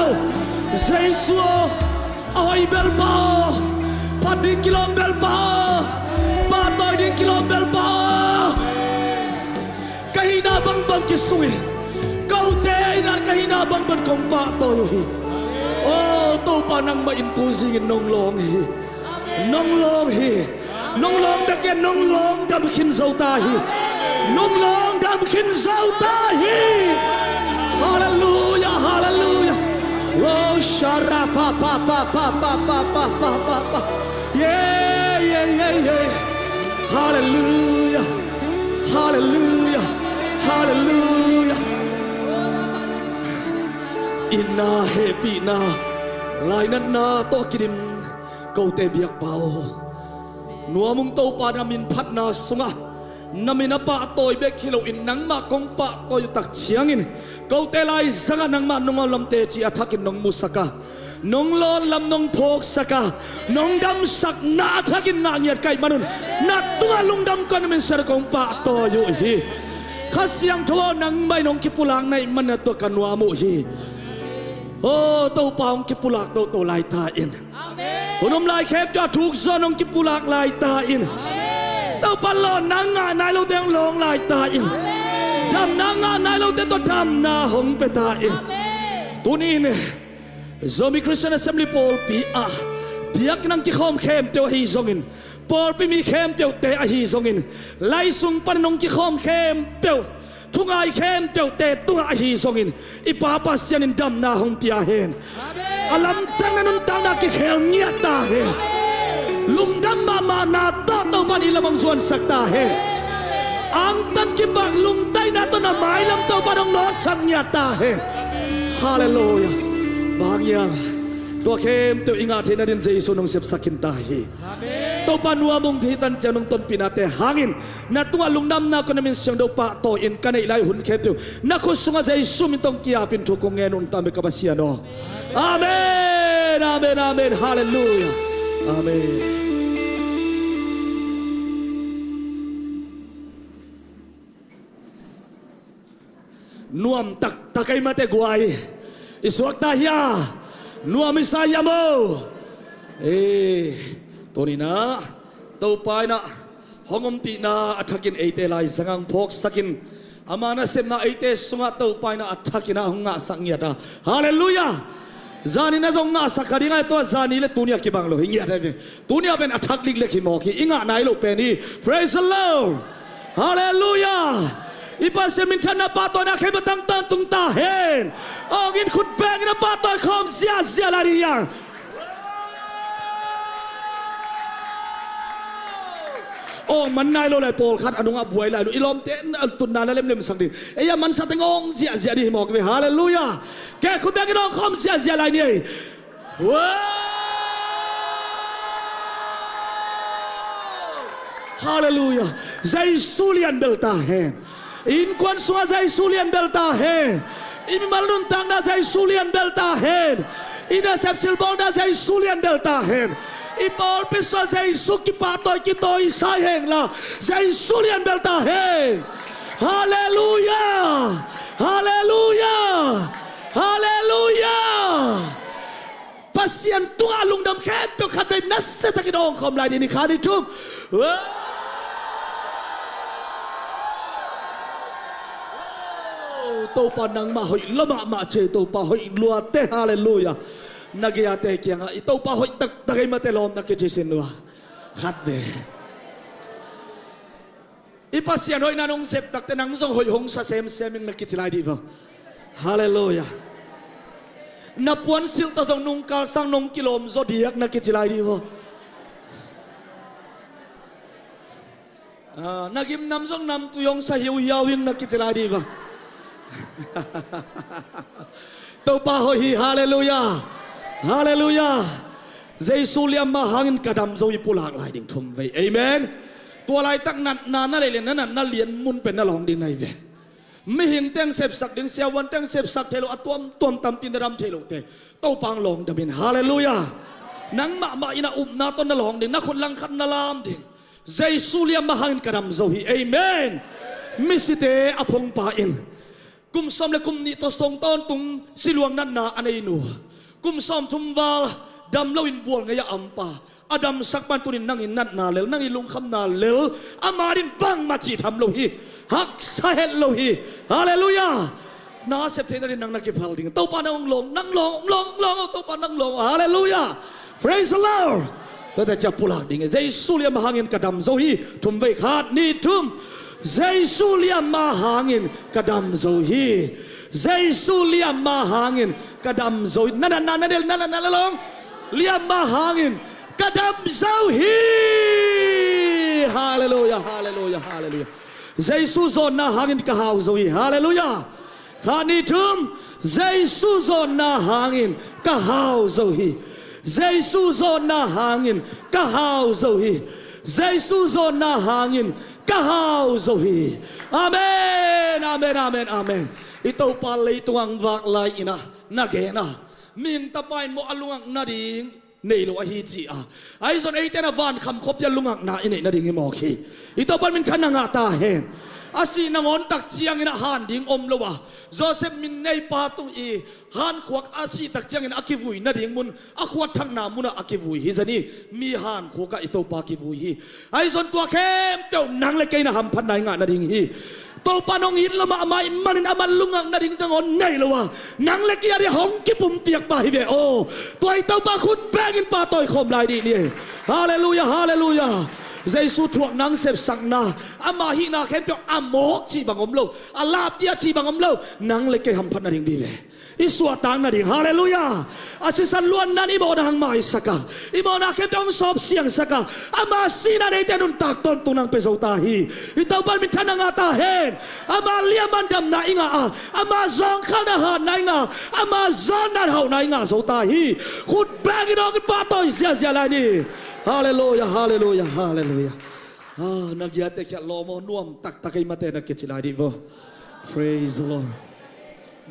Jesu aw, a hoih bel pa aw. Phat ding kilawm bel pa aw. Pahtawi ding kilawm bel pa aw. Ka hihna bangbang kisung hi. Kote hihna ka hihna bangbang kong pahtawi uh hi. Aw Topa, nangmah in tu zingin nong lawng hi. Nong lawng hi. Nong lawng bek in nong lawng dam khin zo ta hi. Nong lawng dam khin zo ta hi. Halleluia, halleluia. Oh, shara pa pa pa pa pa pa pa pa pa pa. Yeah, yeah, yeah, yeah. Halleluia. Halleluia. Halleluia. Itna, hehpihna, lainatna tawh kidim kote biakpa aw. Nuam ung Topa, na min phatna sungah na min a pahtawi bek hi loin nangmah kong pahtawi uh tak ciangin kote laizangah nangmah nong omlam teci a thakin nong musak a, nong lawnlam nong phawksak a, nong damsakna a thakin ngah ngiat ka hih manun na tungah lungdam kong om in sian kong pahtawi uh hi. Kha Siangtho aw, nangmah in hong kipulak na hih manin tua ka nuam uh hi. Aw Topa, hong kipulak toto lai ta in. Hun um lai khempeuh a thuk zaw in hong kipulak lai ta in. Topa, lawnna ngah nai lote hong lawng lai ta in. Damna ngah nai lote tawh damna hong pia ta in. Tuni in Zomi Christian Assembly pawlpi ah biakinn ah kikhawm khempeuh ahi zongin, pawlpi mi khempeuhte ahi zongin, lai sung panin hong kikhawm khempeuh, thungai khempeuhte tungah ahi zongin, i Pa Pasian in damna hong pia hen. A lamdang na nuntakna kikhel ngiat ta hen. Lungdam mahmahna tawh Topa in i lam hong zuansak ta hen. Angtan kipak lungdaihna tawh na mailam Topa in hong nawtsak ngiat ta hen. Halleluia. Bang hang hiam? Tua khempeuh i ngah theihna dingin Jesu in hong sepsak khin ta hi. Topa, nuam ung, hih tan ciang nong tonpihnate hangin na tungah lungdamna kong neih in, siangtho pahtawi in ka neih lai hun khempeuh na khut sungah Jesu min tawh kiapin thu kong ngen uh, nuntak bek ka Pasian aw. Amen, amen, amen. Halleluia. Amen. Nuam taktak ei mate guai. I suakta hia? Nuam i sa hia maw? Ei, tuni-in ah Topa in ah hong ompihna a thakin eite lai zangah hong phawksakin, ama nasepna eite sungah Topa in ah a thakin ah hong ngahsak ngiat a. Halleluiah. Zani na zong ngahsak kha ding a, tua zani le tuni-a kibang lo hi ngiat a ve. Tuni-a pen a thak liklik hi mawk hi, i ngah nai loh pen hi. Praise the Lord. Halleluiah. I Pasian minthanna pahtawina khempeuh tangtawn tung ta hen. Awng in khut bengin a pahtawi khawm ziahziah lai ding hi a. Awng man nai lo lai, pawlkhat a nungah buai lai lo, i lawmte a tutna na lemlemsak ding. Ei a mansa teng awng ziahziah ding hi mawk hi ve. Halleluiah. Kei khut bengin awng khawm ziahziah lai ni ei. Wow! Halleluiah. Jesu lian bel ta hen. Innkuan sungah Jesu lian bel ta hen. I mimal nuntakna Jesu lian bel ta hen. I nasep silbawlna Jesu lian bel ta hen. I pawlpi sungah Jesu kipahtawi kitawisai hen la, Jesu lian bel ta hen. Halleluiah. Halleluiah. Halleluiah. Pasian tungah a lungdam khempeuh khatvei nasiatakin awngkhawm lai ding ni, khat, nih, thum. Wow! Topa nangmah hoih lua mahmah ci ei, Topa hoih lua teh, halleluiah. Na gei-ate kiangah i Topa hoih taktak ei mate lawm na kici sin lua. Khatvei. I Pasian hoihna nong zep takteh nang zong hoih hong sa semsem ing na kici lai dih vaw. Halleluiah. Na puansilh tawh zong nungkal sang nong kilawm zaw diak na kici lai dih vaw. Ah, na gimnam zong namtui hong sa hiuhiau ing na kici lai dih vaw. Topa hoih hi, halleluiah. Halleluiah. Jesu liamma hangin ka dam zo hi, pulak lai ding thumvei. Amen. Tua laitak natna na lei le na natna lian mun pen na lawng ding na hi ve. Mihing teng sepsak ding, siavuan teng sepsak thei lo, a tuamtuam tampi na dam thei lote Topa hong lawng dam in. Halleluiah. Nang mahmah in a upna tawh na lawng ding, na khut langkhat na lam ding. Jesu liamma hangin ka dam zo hi. Amen. Misite a phongpa in kum sawm le kum nih tawh sawng tawntung siluang natna a nei nu, kum sawmthum val dam loin bual ngei a ampa, a damsak pan tunin nangin natna lel, nangin lungkhamna lel, ama din bangmah cih tham lo hi. Haksa het lo hi. Halleluiah. Na sep theihna din nang na kiphal ding. Topa nang lawng, nang lawng, lawng, lawng, Topa nang lawng. Halleluiah. Praise the Lord. Tuate cia pulak ding. Jesu liamma hangin ka dam zo hi. Thumvei, khat, nih, thum. Jesu liamma hangin ka dam zo hi. Jesu liamma hangin ka dam zo hi. Na natna na lel, na natna na lawng. Liamma hangin ka dam zo hi. Halleluiah, halleluiah, halleluiah. Jesu zawnna hangin ka hau zo hi. Halleluiah. Khat, nih, thum. Jesu zawnna hangin ka hau zo hi. Jesu zawnna hangin ka hau zo hi. Jesu zawnna hangin ka hau zo hi. Amen, amen, amen, amen. I Topa leitung hong vak lai-in ah na gen a, mihing tapa in maw a lungak nading nei lo ahi ci a. Ahi zong eite na vankham khuapi a lungakna i neih nading hi mawk hi. I Topa minthanna ngah ta hen. A sih nangawn tak ciangin a han ding om lo a, Joseph min neipa tung i hankhuak a sih tak ciangin a kivui nading mun a khuat thakna munah a kivui hi zani. Mi hankhuak ah i Topa kivui hi. Ahi zong tua khempeuh nang le kei na hamphatna i ngah nading hi. Topa nong it lo mahmah ih manin amah lungak nading nangawn nei lo a, nang le kei a dia hong kipumpiak pa hi ve aw. Tua i Topa khut bengin pahtawi khawm lai dih ni. Halleluiah, halleluiah. Jesu thuak nang sepsakna, ama hihna khempeuh a mawk cih bang om lo, a lapia cih bang om lo, nang le kei hamphat nading dih ve. I suahtak nading, halleluiah. A sisan luanna in i mawhna hong maisak a, i mawhna khempeuh hong sawp siangsak a, ama sihna in eite nuntak tawntung nang pia zo ta hi. I Topa minthanna ngah ta hen. Ama liamma in damna i ngah a, ama zawngkhalna hatna i ngah a, ama zawnna in hauhna i ngah zo ta hi. Khut bengin hong in pahtawi ziahziah lai ni. Halleluiah, halleluiah, halleluiah. Ah, na giate khiat lawm aw, nuam taktak ei mate na kici lai dih vaw. Praise the Lord.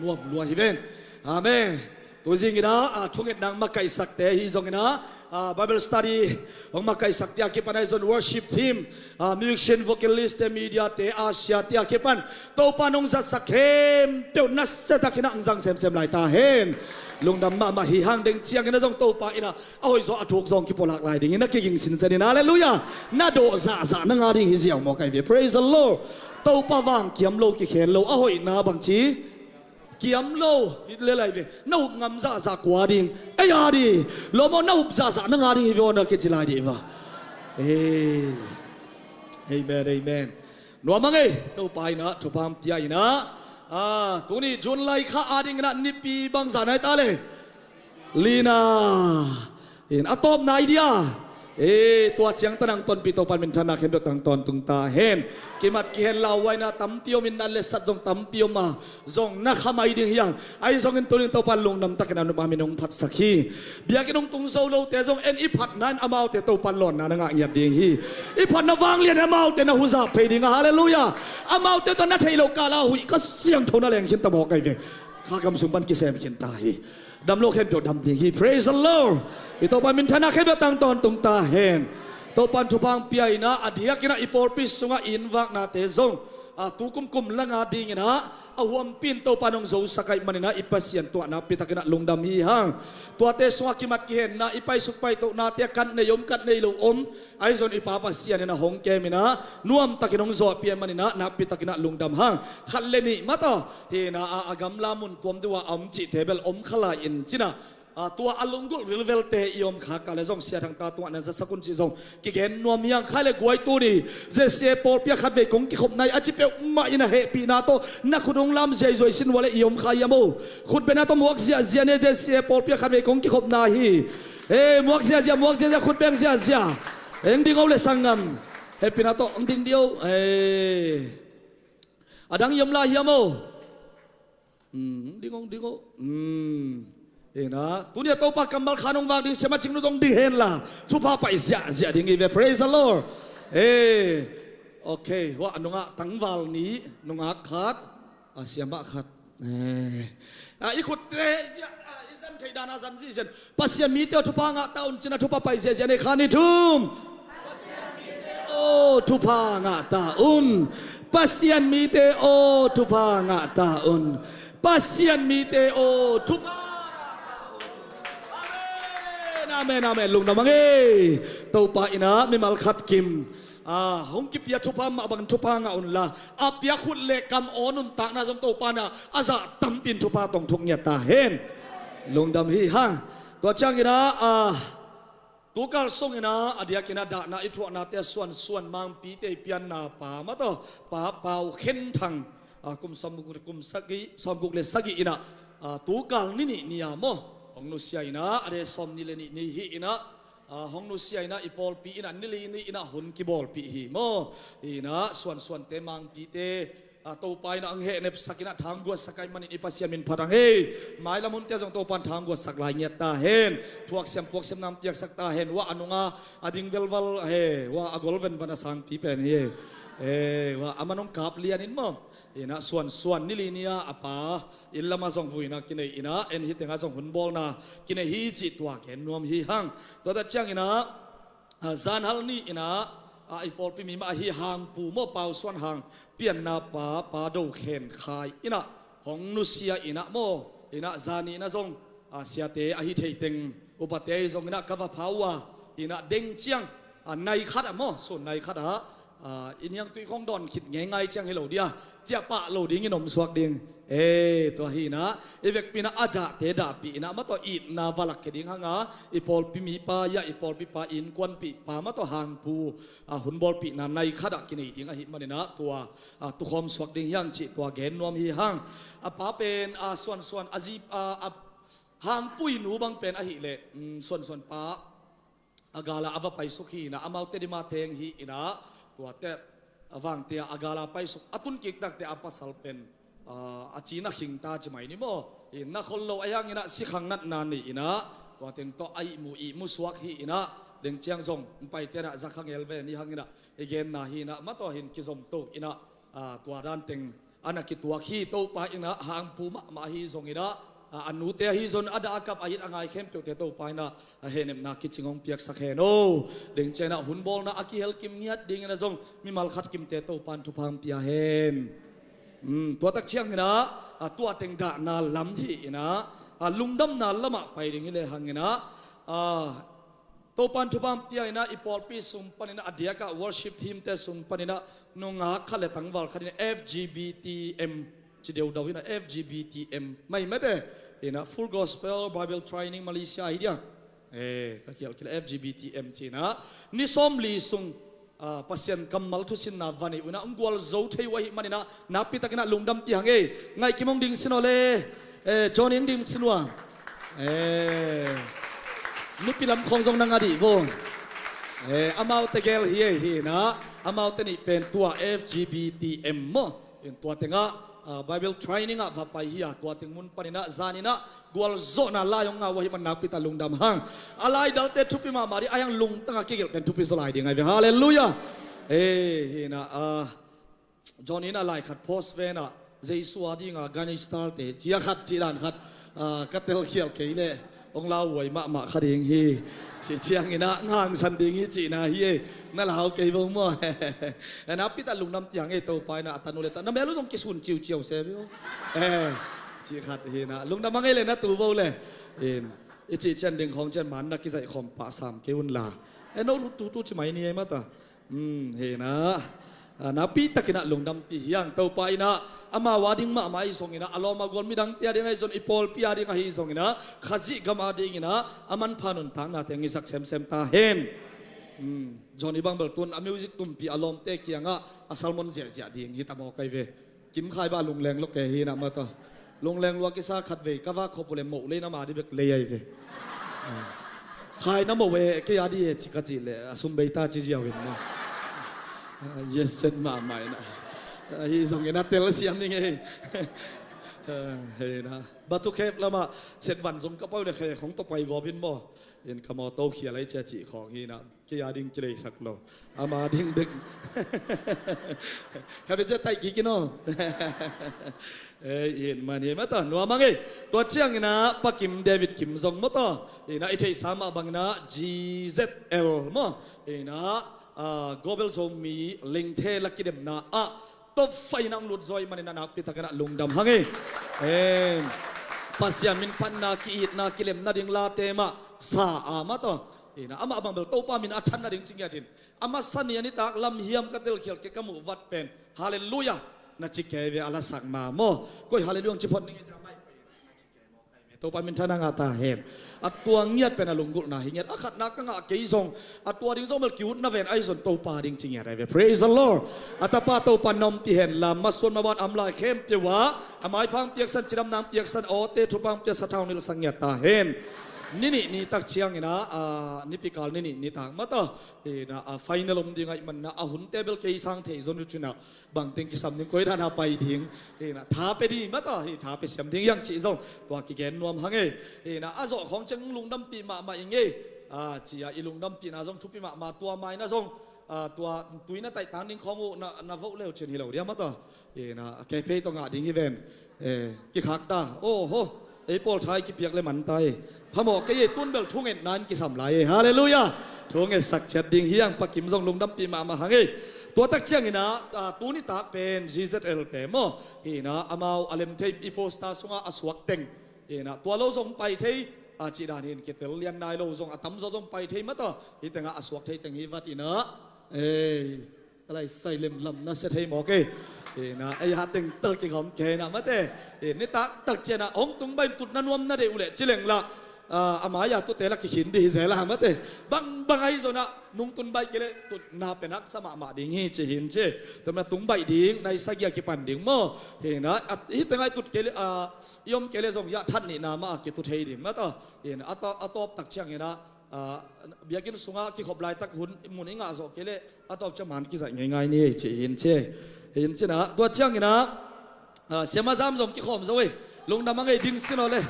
Nuam lua hi ven. Amen. Tuzing ina, ah, thungetna hong makaihsakte hi zong ina, ah, Bible study hong makaihsakte a kipan ahi zong worship team, ah, musician, vocalist te, media te, Asia te a kipan Topa nong zatsak khempeuh nasia takin ah hong zang semsem lai ta hen. Lungdam mahmah hi hang. Deng ciang ina zong Topa ina a hoih zaw a thuk zaw hong kipulak lai ding ina kiging sinsen ina. Halleluiah. Na dawh zahzah na ngah ding hi ziau maw kai ve. Praise the Lord. Topa vang kiam lo, kikhel lo, a hoihna bangci kiam lo hi lel lai ve. Na up ngam zahzah kua ding? Ei a ding. Lo maw, na up zahzah na ngah ding hi ve aw na kici lai dih va. Amen, amen. Nuam a ngei. Topa ina thupha hong pia ina, ah, tuni June lai kha a ding ina nipi bangzah nai ta le? Lina. In a tawpna i dia. Eh, tua ciang tanang tonpih Topan minthanna khempeuh tang tawntung ta hen. Kimat kihen lauhuaina tampi om in na letsat zong tampi om a, zong na khamai ding hi hang. Ahi zongin tunin Topan lungdam takin a nupna min hong phatsak hi. Biakinn hong tung zo lote zong en i phatna in amaute Topan lawnna na ngah ngiat ding hi. I phatna vanglian in amaute na huzap phei ding a. Halleluiah. Amaute tawh na theih loh kala huih Kha Siangtho na leng khin ta maw kai ve. Kha gam sung pan kisem khin ta hi. Dam lo khempeuh dam ding hi. Praise the Lord. I Topa minthanna khempeuh tang tawntung ta hen. Topan thupha hong pia ina a diak ina i pawlpi sungah i innvaknate zong, ah, tu kumkum langa ding ina a huampi in Topa nong zosak ahih man ina i Pasian tuahna pi takin ah lungdam hi hang. Tuate sungah kimat kihenna, i paisuk paitohnate a kan nei om, kan nei lo om, ahi zong i Pa Pasian ina hong kem ina nuam takin hong zawhpih ahih man ina nakpi takin ah lungdam hang. Khat le nih mah tawh hi ina a, a gamla mun tuam deuh a om cihte bel om kha lai in ci ina, ah, tua a lunggulh vilvelte i om khak a le zong Sia Thang ta tungah na zasak un cih zong kigen nuam hi hang. Khai le guai, tuni ZCA pawlpi ah khatvei kong kikhopna hi a ci peuhmah in a hehpihna tawh na khut hong lam ziaizuai sin ua le i om kha hiam aw? Khut bengna tawh muak ziahziah ni, ZCA pawlpi ah khatvei kong kikhopna hi. Eh, muak ziahziah, muak ziahziah, khut beng ziahziah. Eng ding o le sanggam. Hehpihna tawh eng ding dih o. Eh. A dang i om lai hiam aw? Hmm, ding ong, ding ong. Hmm. Ina, tuni a Topa kammal khan hong vak ding Sia Macing Nu zong ding hen la. Thupha pai ziahziah ding hi ve. Praise the Lord. Eh, okay. Hua nungak tangval nih, nungak khat, a siamah khat. Eh. Ah, i khutte, ah, i zan thei dan a zan zihzian. Pasian mite aw, thupha ngah ta un ci ina thupha pai ziahziah ni. Khat, nih, thum. Aw, thupha ngah ta un. Pasian mite aw, thupha ngah ta un. Pasian mite aw, thupha ngah ta un. Amen, amen, amen. Lungdam a ngei. Topa ina mimal khat kim, ah, hong kipia thupha mah bangin thupha ngah un la, a pia khut le kam aw nuntakna zong Topa ina a zah tampi in thupha tawh thuk ngiat ta hen. Lungdam hi hang. Tua ciang ina, ah, tukal sung ina a diak ina dahna i thuahnate a suansuan Mangpite i pianna pa mah tawh Pa Pau Khen Thang, ah, kum sawmguk, kum sagih, sawmguk le sagih ina, ah, tukal ni nih ni a maw hong nusia ina, a de sawmnih le nih ni hi ina, ah, hong nusia ina i pawlpi ina ni li ni ina hun kibawlpih hi maw. Ina suansuante Mangpite, ah, Topa ina hong hehnepsak ina thangguatsak ahih manin i Pasian min phat hang ei. Mailam hunte zong Topan thangguatsak lai ngiat ta hen. Thuaksiam puaksiamna hong piaksak ta hen. Hua a nunga a ding velval he, hua a gol venvan a sangpi pen hi. Eh, hua a man hong kap lian in maw. Ina suansuan ni li ni a a pa inn lama zong vuina kinei ina en hi tenga zong hun bawlna kinei hi cih tua gen nuam hi hang. Tua ta ciang ina, ah, zanhal ni ina, ah, i pawlpi mi mah ahi Hangpu maw, Pau Suan Hang pianna pa, Pa Do Khen Khai ina hong nusia ina maw, ina zani ina zong, ah, siate ahi thei teng upate ahi zong ina ka va pha uh a, ina deng ciang, ah, nai khat a maw, sun nai khat a, ah, i niangtui khong dawn khit ngeingai ciang hi lo dia, ciah pah lo dingin om suak ding. Eh, tua hi ina, i vekpi ina a dahte dahpih ina mah tawh itna va lak khia ding hang a, i pawlpi mipa ia, i pawlpi pa innkuanpih pa mah tawh Hangpu, ah, hun bawlpihna nai khat ah kinei ding ahih man ina tua, ah, tukhawm suak ding hi hang cih tua gen nuam hi hang. A pa pen, ah, suansuan a zi, ah, a Hangpu i nu bang pen ahih leh, mm, suansuan pa a gala a va paisuk hi ina, amaute dima theng hi ina, tuate a vangte a gala paisuk a tun kik takte a pasal pen, ah, a cina khing ta ci mai ni maw. Ina khol lo ahi hang ina sikhang natna nei ina, tua teng tawh a ihmu ihmu suak hi ina, deng ciang zong pai tena zakhang el ve ni hang ina, i genna hi ina, mah tawh hin kizom to ina, ah, tua dan teng a na kituak hi. Topa ina Hangpu mahmah hi zong ina, a, a nute ahi zong a dah a kap a it a ngai khempeuhte Topa in ah a hehnepna kicing hong piaksak hen aw. Deng ciangin ah hun bawlna a kihel kim ngiat dingin ah zong mimal khat kimte Topa in thupha hong pia hen. Tua tak ciangin ah, a, tua teng dahna lam hi in ah, a, lungdamna lamah pai ding hi le hangin ah, a, Topa in thupha hong pia in ah i pawlpi sung panin ah a diakah worship team te sung panin ah nungak khat le tangval khat in ah F G B T M ci deudau in ah F G B T M mai mate in ah Full Gospel Bible Training Malaysia hi dia. Ka kial kila F G B T M ci in ah ni sawmli sung, a, Pasian kammal thusinna va nei uh in ah hong gualzo thei uh ahih manin ah nakpi takin ah lungdam pia hang ei. Ngaihkim hong ding sin aw le. Johnny hong ding sin uh a. Mipi lam khawng zong na nga dih vo. Amaute gel hi ei hi in ah amaute nih pen tua F G B T M maw. In tua tengah, a, Bible training ah va pai hi a, tua teng mun panin ah zanin ah gualzawhna lai hong ngah uh ahih man nakpi tak lungdam hang. A laidalte thupi mahmah dih a, hiang lungtang a kigelh pen thupi zaw lai ding ahi ve. Halleluiah. Hi in ah, a, Johnny in ah lai khat post ve in ah Jesu a ding a gangster te ci a khat cih dan khat, a, ka telkhial kei leh hong lauhuai mahmah kha ding hi. Cih ciangin ah hangsan ding hi cihna hi ei. Na lau kei vo maw. Nakpi tak lungdam pia hang ei Topa in ah a tanu le ta na mel uh zong kisun ciuciau se ve aw. Cih khat hi in ah lungdam hang ei le na tu vo le. I cih ciang ding khawng ciang man na kizaih khawm pah sam kei un la. No tu tu ci mai ni ei mata. Hi in ah, a, nakpi takin ah lungdampih hi hang. Topa in ah amau a ding mahmah ahi zongin ah a lawm a gual midangte a ding ahi zong i pawlpi a ding ahi zongin ah Khazih gam a dingin ah a manpha nuntaknate hong hisak semsem ta hen. Johnny bang bel tun a music tumpih a lawmte kiangah a sermon ziahziah ding hi ta maw kai ve. Kim Khai bah lungleng lo kei hi in ah mata. Lungleng lua kisa khatvei ka vak khop uh le moh lei na ma dih bek lei ahi ve. Khai na moh e kei a dih e ci ka cih leh a sum bei ta ci ziau in maw. Yes sen mahmah in ah. Ahi zongin ah tel siam ning ei. Hi in ah Batu Cave lamah set van zong ka pai uh le khe khong tawh pai gawp in maw. In ka mawtaw khial ahi cia cih khawng hi in ah kei a ding kileisak lo. Ama ding bek. Khat vei cia taih kik in aw. Ei in man hi mata nuam hang ei. Tua ciangin ah Pa Kim David Kim zong mata in ah i theihsa mah bangin ah G Z L maw in ah, a, Global Zomi Lengthe la kidemna ah top five in ah hong lut zaw ahih manin ah nakpi takin ah lungdam hang ei. Pasian min phatna ki-itna kilemna ding late mah sa a mata. Hi in ah amah bang bel Topa min a than nading ci ngiat in. A masa ni a nitak lam hiam ka telkhial kei ka muh vat pen Halleluiah na ci kei ve a lasak ma maw. Koi Halleluiah hong ci phot ning ei cia mai. Topa min than a ngah ta hen. A tua ngiat pen a lunggulhna hi ngiat a khatna ka ngah kei zong a tua ding zong bel ki-utna ven ahi zong Topa ding ci ngiat ahi ve. Praise the Lord. A tapa Topa in na ompih hen la masuan maban am lai khempeuh ah a maipha hong piaksan cidamna hong piaksan awte thupha hong pia sathau nilh sak ngiat ta hen. Ni nih ni tak ciangin ah, a, nipikal ni nih ni tak mata hi in ah, a, final om ding ahih manin ah a hunte bel kei sang thei zong uh cin ah bangteng kisam ding koi dan a pai ding hi in ah tha pe ding mata hi tha pe siam ding hiang cih zong tua kigen nuam hang ei. Hi in ah a zawh khawng ciang lungdampih mahmah ing ei. A, ci a i lungdampihna zong thupi mahmah tua mai na zong, a, tua tui na taih tang ding khawng uh na, na voh leu cin hi lo dia mata. Hi in ah a kei phei tawh ngah ding hi ven. Kikhak ta. Oho. Ei pawl thai kipiak le man ta hi. Phamawh kei ei tun bel thungetna in kisam lai ei. Halleluiah. Thungetsak ciat ding hiang Pa Kim zong lungdampih mahmah hang ei. Tua tak ciangin ah, a, tuni tak pen G Z L te maw hi in ah amau a lem thei i poster sungah a suak teng hi in ah tua lo zong pai thei, a, cih dan hi in kitel lian nai lo zong a tamzaw zong pai thei mata. Hi tengah a suak thei teng hi vat in ah. Ei. Ka lai sai lemlam na sia thei mawk ei. Hi in ah ei ha teng tak kikhawm kei na mate. Hi in nitak tak cian ah hong tung baih in tutna nuam na deih uh leh ci leng lah, a, a mai a tute lah kikhin dih hi zel a mate. Bangbang ahi zong ah nung tun baih kei leh tutna pen haksa mahmah ding hi ci hi in ci. Tua manin ah tung baih ding nai sagih a kipan ding maw. Hi in ah, a, hi teng ah i tut kei leh, a, i om kei leh zong hi ah that nihna mah a kitut thei ding mate. Hi in ah a tawp, a tawp tak ciangin ah, a, biakinn sungah kikhop laitak hun mun i ngah zawh kei leh a tawp ciang man kizaih ngeingai ni ei ci hi in ci. Hi in ci in ah tua ciangin ah, a, siama zam zong kikhawm zo ei. Lungdam hang ei ding sin aw le.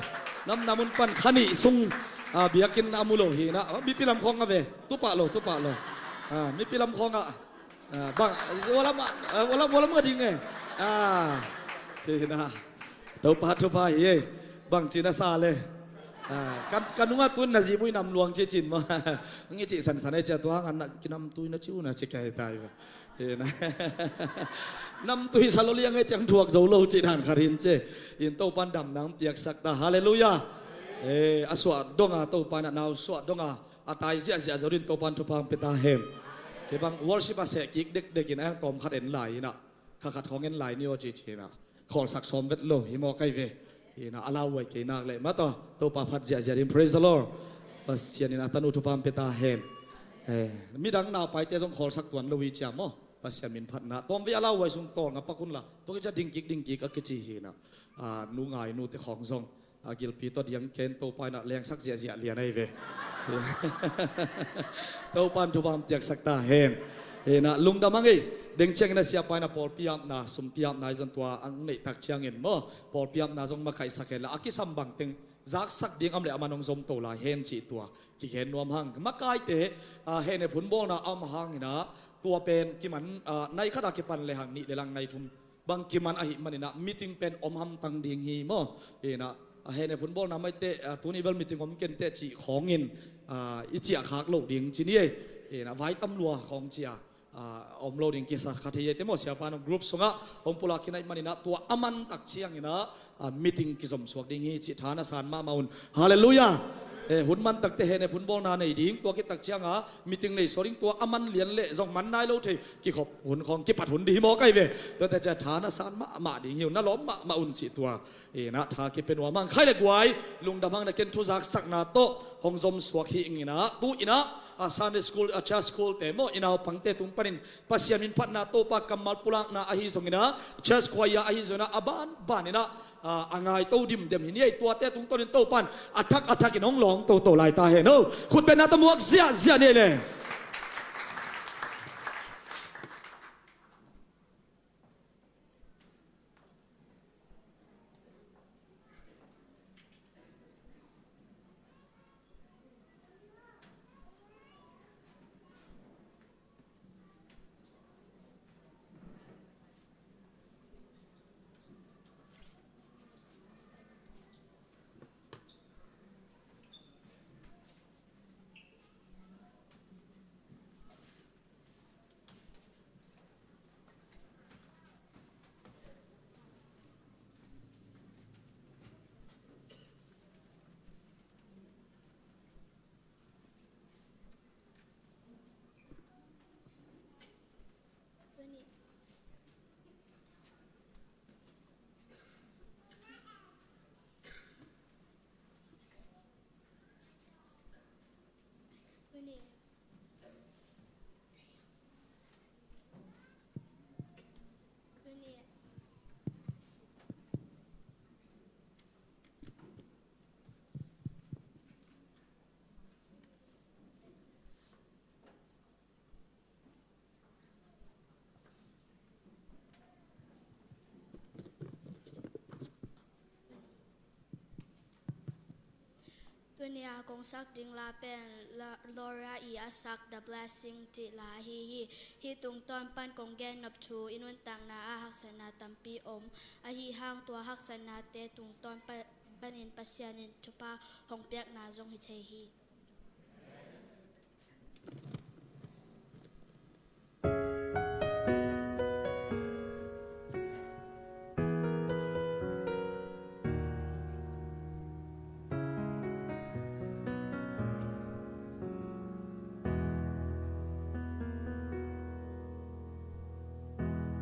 Namnam un pan kha nih sung, a, biakinn a mu lo hi in ah, a, mipi lam khawng a ve. Tupah lo, tupah lo. A, mipi lam khawng ah. A, bang, ua lam ah, a, ua lam, ua lam ah ding ei. A, hi in ah. Topa thupha hi ei. Bang ci na sa le. Ah, kan, kan nungah tun na zihmui nam luang ci cin maw. Ngi cih sansan ai cia tua hangah na kinamtui na ci uh na ci kai tai ve. Hi na. Namtui sa lo liang ai ciang thuak zo lo ci dan khat hin ci. In Topan damna hong piaksak ta. Halleluiah. Eh, a suah donga Topa in a nau suah donga a tai ziahziah zo din Topan thupha hong pia ta hen. Kei bang worship a seh kik dekdek in a tawm khat en lai in a. Kha khat khawng en lai ni aw ci ci in a. Khawlsak sawm vet lo hi maw kai ve. Hi na a lauhuai kei nak leh mataw Topa phat ziahziah din, praise the Lord. Pasian in a tanu thupha hong pia ta hen. Eh, midang naupaite zong khawlsak tuan lo hi cia maw. Pasian min phatna tawmvei a lauhuai sung tawlnga pak unla tua kicia dingkik dingkik a kici hi na. Ah, nu ngai nute khawng zong a gilpi tawh diang ken Topa in a lengsak ziahziah lian ahi ve. Topan thupha hong piaksak ta hen. Hi na lungdam hang ei. Deng ciangin a siapa in a pawlpi apna sumpi apna hi zong tua ang neih tak ciangin maw pawlpi apna zong makaihsak hen la a kisam bangteng zaksak ding om leh a man hong zom to lai hen cih tua kigen nuam hang. Makaite, ah, hehnep hun bawlna a om hangin a tua pen kiman, ah, nai khat a kipan le hang nih le lang nai thum bang kiman ahih manin a meeting pen om hamtang ding hi maw. Hi na, ah, hehnep hun bawlna maite, ah, tuni bel meeting om kenteh cih khawngin, ah, i ciah khak loh ding ci ni ei. Hi na, vai tam lua khawng cia, ah, om lo ding kisa kha thei ei te maw siapa nong group sungah hong pulak khin ahih manin a tua a man tak ciangin a, ah, meeting kizom suak ding hi cih tha na san mahmah un. Halleluiah. Eh, hun man takte hehnep hun bawlna nei ding tua khit tak cianga meeting nei suak ding tua a man lian leh zong man nai lo thei kikhop hun khawng kipat hun ding hi maw kai ve. Tuate cia tha na san mahmah ding hi un na lawm mahmah un cih tua. Hi na tha kipia nuam hang khai le guai lungdam hang na ken thuzaksakna tawh hong zom suak hi ing in a tu in a, a Sunday school, a church school te maw i naupangte tung panin Pasian min phatna Topa kammal pulakna ahi zongin a church choir ahi zongin a a banban in a, a, a ngaito dimdem hi ni ei tuate tungtawnin Topan a thak a thakin hong lawng toto lai ta hen o. Khutbetna tawh muak ziahziah ni ei le. Tuni a kong sak ding la pen La-, Laura i a sak The Blessing cih la ahi hi. Hih tungtawn pan kong gen nop thu i nuntakna ah haksatna tampi om. Ahi hang tua haksatnate tungtawn pa-, panin Pasian in thupha hong piakna zong hi thei hi.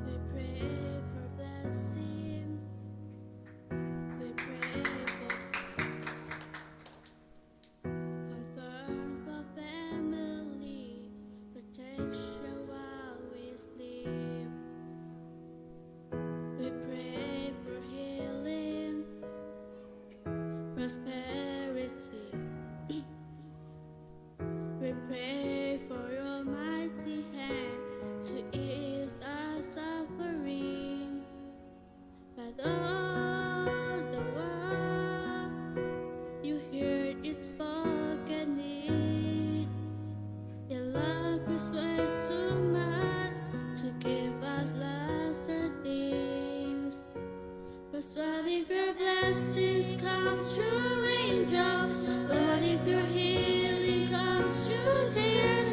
We pray for blessing. We pray for peace. Confirm for family protection while we sleep. We pray for healing, prosperity. We pray for your mighty hand to ease our suffering. But all the while, you hear its spoken need. Your love is way too much to give us lesser things. But what if your blessings come Comes through raindrop? What if your healing comes through tears?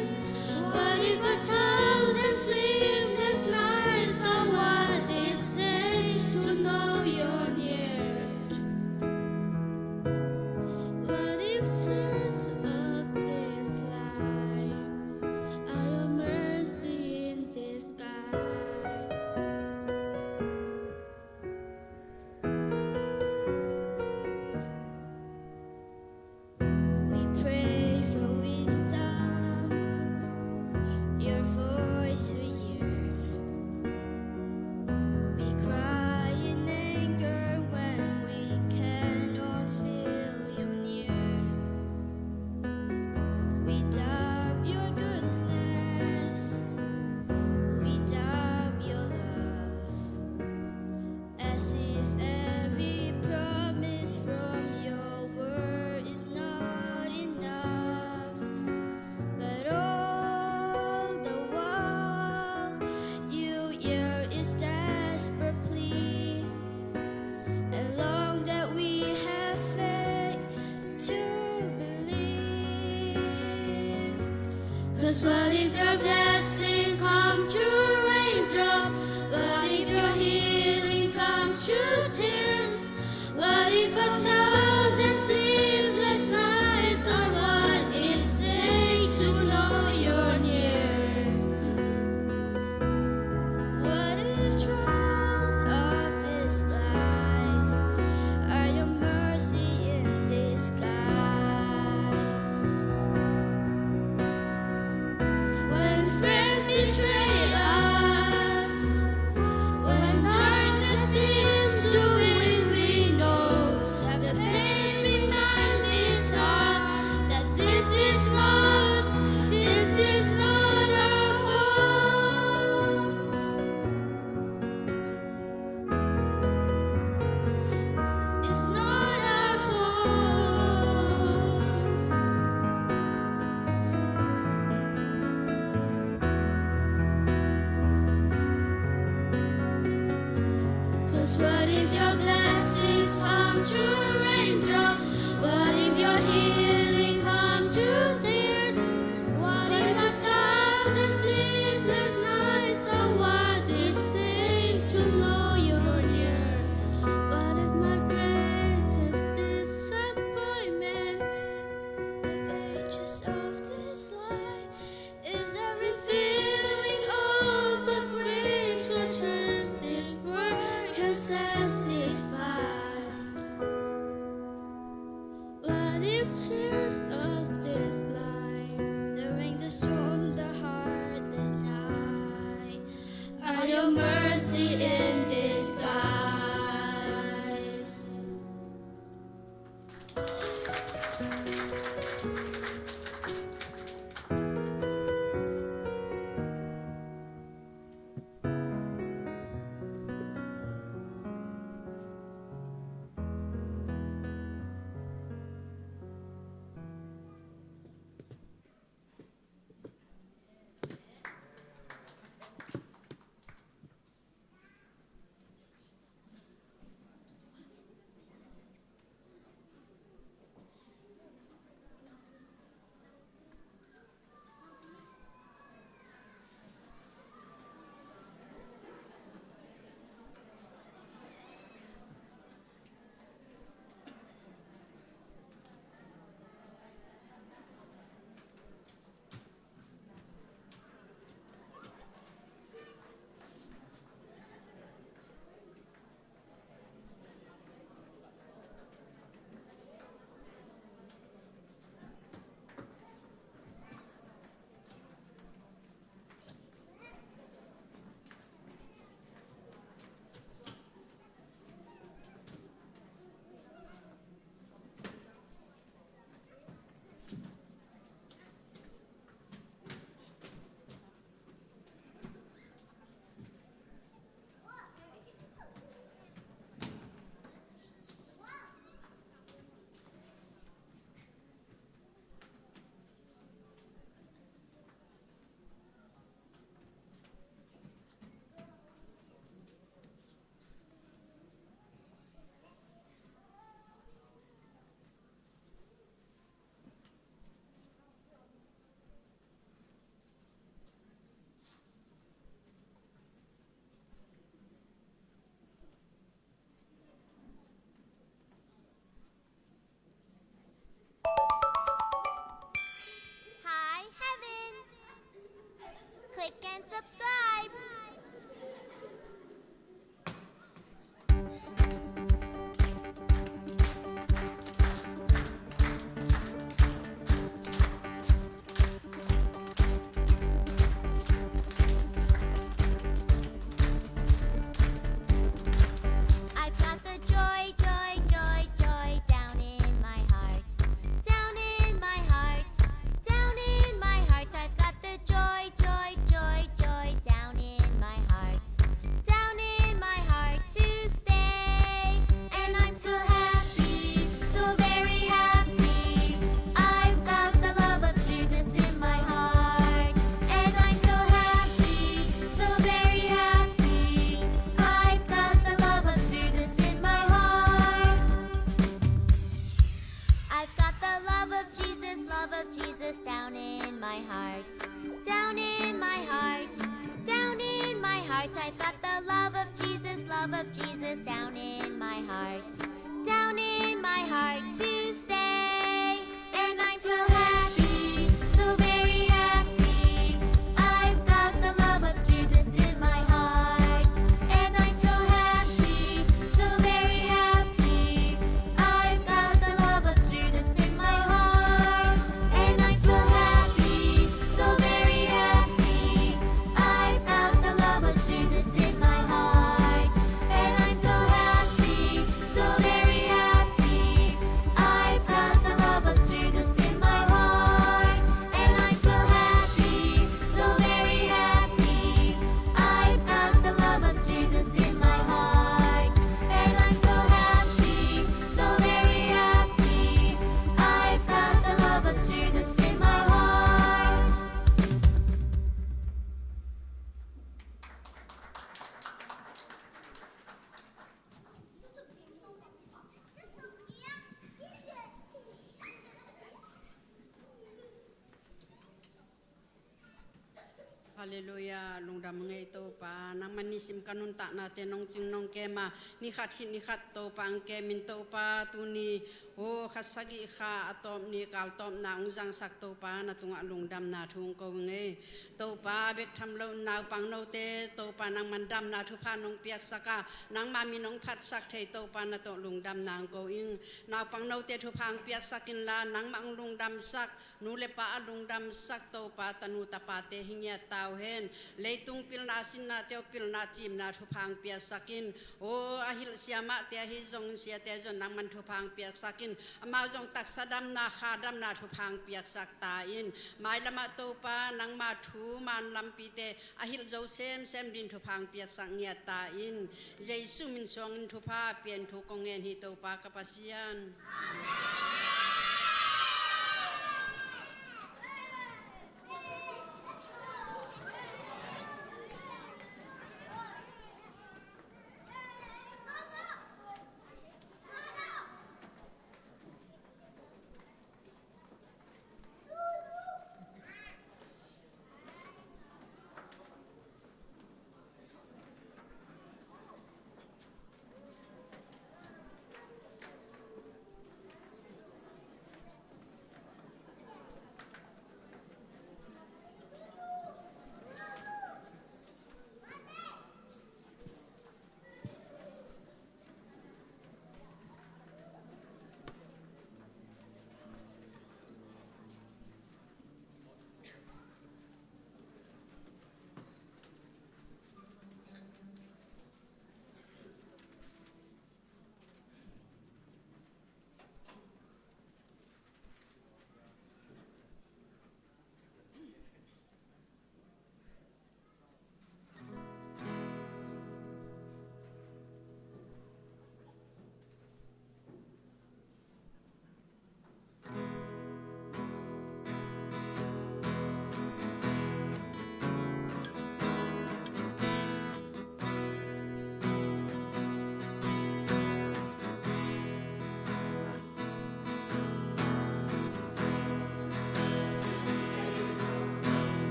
What if a thousand sleepless nights are what it takes to know you're near? What if tears of this life are your mercy in disguise? We pray for wisdom, your voice we hear. We cry in anger when we cannot feel you near. We doubt your goodness, we doubt your love. As if every promise from your word is not enough. But all the while, you hear is desperate plea, a long that we have faith to believe. 'Cause what if your blessing come through raindrop? What if your healing comes through tears? What if a thousand sleepless nights are what it takes to know you're near? What if trials of this life are your mercy in disguise? When friends betray us, when darkness seems to win, we know that the pain reminds this heart that this is not, this is not our home. It's not our home. 'Cause what if your blessings come through raindrop? What if your healing comes through tears? What if a thousand sleepless nights are what it takes to know you're near? What if my greatest disappointment, the ages of this life, is a revealing of a greater truth this world can satisfy? What if tears of this life, during the storm, the hardest night, are your mercy in disguise? Got the love of Jesus, love of Jesus down in my heart, down in my heart to stay. And I'm so happy, so very happy. I've got the love of Jesus in my heart. And I'm so happy, so very happy. I've got the love of Jesus in my heart. And I'm so happy, so very happy. I've got the love of Jesus in my heart. And I'm so happy, so very happy. I've got the love of Jesus in my heart. And I'm so happy, so very happy. I've got the love of Jesus in my heart. And I'm so happy, so very happy. I've got the love of Jesus in my heart. Halleluiah, lungdam ngei Topa, nangman nisim ka nuntaknate nong cing nong kem a, ni khat khit ni khat Topa ang kem in Topa, tuni, o, kha sagih kha a tawp ni kal tawpna ong zangsak Topa, na tungah lungdamna thu ong ko ngei. Topa, bek tham lo naupang note Topa nangman damna thupha nong piaksak a, nangma min ong phatsak thei Topa, na tawh lungdamna ong ko ing. Naupang note thupha ong piaksak inla, nangmah ong lungdamsak, nu le pa a lungdamsak Topa, tanu tapate hi ngiat ta uh hen. Leitung pilna sinnate uh pilna cimna thupha ong piaksak in. O, a hilh sia mahte ahi zong siate zong nangman thupha ong piaksak in. Amau zong taksa damna kha damna thupha ong piaksak ta in. Mailamah Topa nangma thu man lampite a hilh zo semsem din thupha ong piaksak ngiat ta in. Jesu min suangin thupha pian thu kong ngen hi Topa ka Pasian.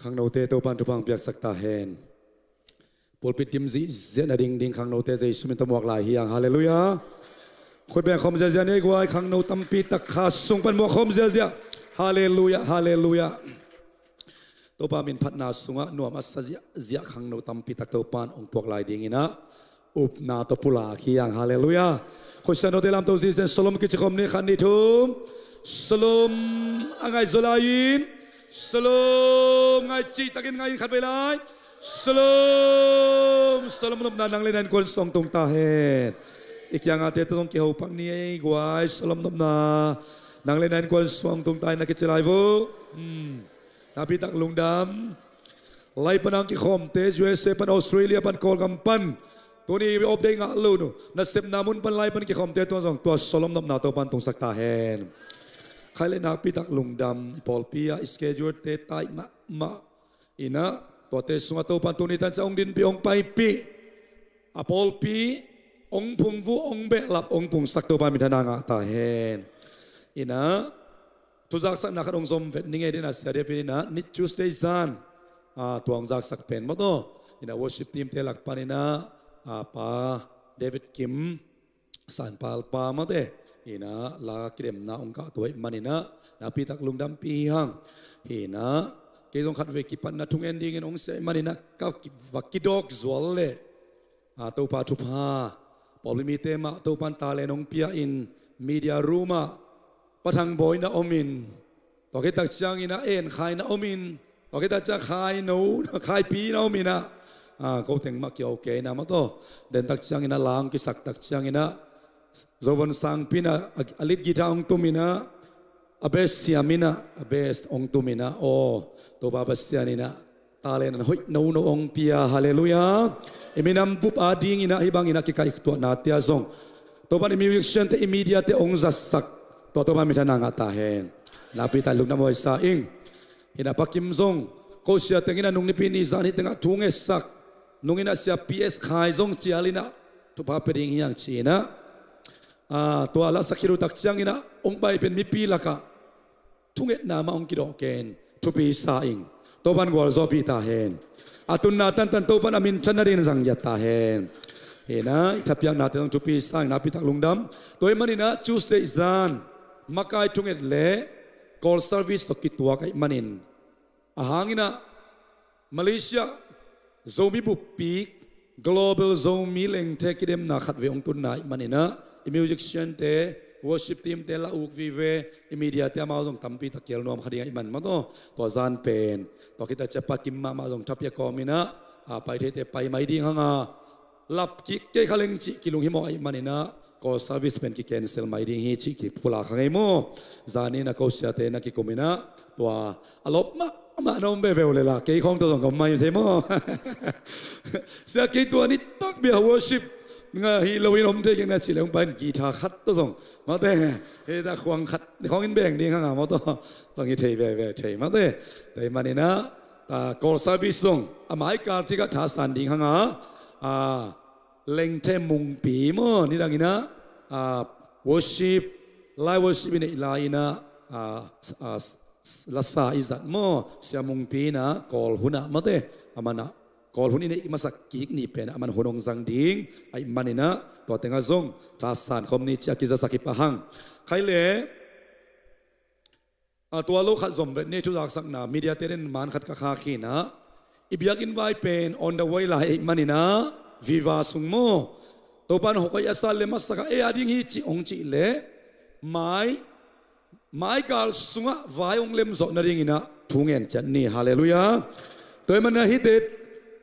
Khangnote Topan thupha piaksak ta hen. Pulpit dim zihziah nading ding khangnote Jesu min tawh muak lai hi hang. Halleluiah. Khut beng khawm ziahziah ni ei guai, khangno tampi tak kha sung pan muak khawm ziahziah. Halleluiah, halleluiah. Topa min phatna sungah nuam a sa ziahziah khangno tampi tak Topan hong puak lai dinginah upna tawh pulak hi hang. Halleluiah. Khutsia note lamto zihziah in shalom kici khawm ni, khat, nih, thum. Shalom. A ngaih zaw lai-in shalom. Ngaih cihtakin ngaih in khat vei lai. Shalom. Shalom nopna nang le na innkuan sung tung ta hen. I kiangahte tawh zong kiho pak ni ei guai. Shalom nopna nang le na innkuan sung tung ta hen na kici lai vo. Hmm. Nakpi tak lungdam. Lai pan a hong kikhawmte, U S A pan, Australia pan, Kawlgam pan, tuni off day ngah lo nu, nasepna mun pan lai pan kikhawmte tua zong tua shalom nopna Topan tungsak ta hen. Khai le nakpi tak lungdam. I pawlpi ah i schedule-te tight mahmah inah, tuate sungah Topan tuni tan ciang hong dinpih, hong paipih, a pawlpi hong phungvuh, hong behlap, hong pungsak Topan minthanna ngah ta hen. Inah, thu zaksakna khat hong zom vet ning ei, dina Sia David inah ni Tuesday zan, a, tua hong zaksak pen maw taw. Inah worship team-te lak pan inah, a, Pa David Kim, Sanpalpa mate, inah la kidemna hong kah tua ahih maninah nakpi tak lungdampih hi hang. Inah kei zong khat vei kipatna thungen dingin hong sia ahih maninah ka ki-, va kidawk zual leh, a, Topa thupha, pawlpi mite mah Topan talent hong pia in media room ah Pa Thang Bawi na om in, tua khit tak ciangin a En Khai na om in, tua khit tak ciang Khai no, Khaipi na om inah, a, ko teng mah kiho kei inah maw taw. Den tak ciangin a la hong kisak tak cianginah Zo Von Sangpi inah a, a lead guitar hong tum inah, a bass siam inah, a bass hong tum inah, aw, Topa Pasian inah talent hoih nono hong pia. Halleluiah. I minam bup a dinginah hih banginah kikaihtuahnate ah zong Topan i musician-te, i media-te hong zatsak, tua Topan minthanna ngah ta hen. Nakpi tak lungdam huai sa ing. Inah Pa Kim zong ko sia teng inah nung Nipi ni zan hih tengah thu ngetsak, nung inah Sia P S Khai zong cial inah thupha pia ding hi hang ci inah, a, tua la sak khit uh tak cianginah hong pai pen mipi lakah thungetna mah hong kidawh ken, thupi sa ing. Topan gualzawhpih ta hen. A tunna tantan Topan a minthan nadingin zanggiat ta hen. Inah i thapiaknate zong thupi sa ing. Nakpi tak lungdam. Tua ahih maninah Tuesday zan makai thunget le call service tawh kituak ahih manin, a hanginah Malaysia Zomi buppi Global Zomi Lengthe kidemna khat vei hong tunna ahih maninah i musician-te, worship team-te la uk vive, i media-te amau zong tampi tak kial nuam kha ding ahih man maw taw. Tua zan pen, tua khit tak ciang Pa Kim mahmah zong thapiak kawm inah, a, pai theite pai mai ding hanga, lap kik kei kha leng cih kilunghimawh ahih maninah call service pen ki-cancel mai ding hi cih kipulak kha ngei maw. Zanin a ko siate na kikum inah tua a lawp mahmah na om veve uh leh la kei khawng tawh zong ka om mai thei maw. Sia kei tua nitak bia worship nga hi loin om thei keng na cih leh hong pai in guitar khat tawh zong mate, hei ta khuang khat khawng in beng ding hanga maw taw, zong hi thei veve thei mate. Tua ahih maninah ta call service zong a mai kal tikah thasan ding hanga, a, Lengthe Mungpi maw, nidang inah, a, worship, live worship i neih lai inah, a, a, lasa i zat maw, Sia Mungpi inah Kawl hunah mate, a manah Kawl hun i neih masak kik ni penah a man hun hong zang ding ahih maninah tua tengah zong thasan khawm ni ci a kizasak hi pah hang. Khai leh, a, tua lo khat zom vet ni, thu zaksakna media-te den man khat ka khak hi inah, i biakinn vai pen on the way lai ahih maninah Viva sung maw, Topan hawk hoih a sa le masakah ei a ding hi cih hong cih leh mai, mai kal sungah vai hong lemzawh nadinginah thu ngen ciat ni. Halleluiah. Tua ahih maninah hihte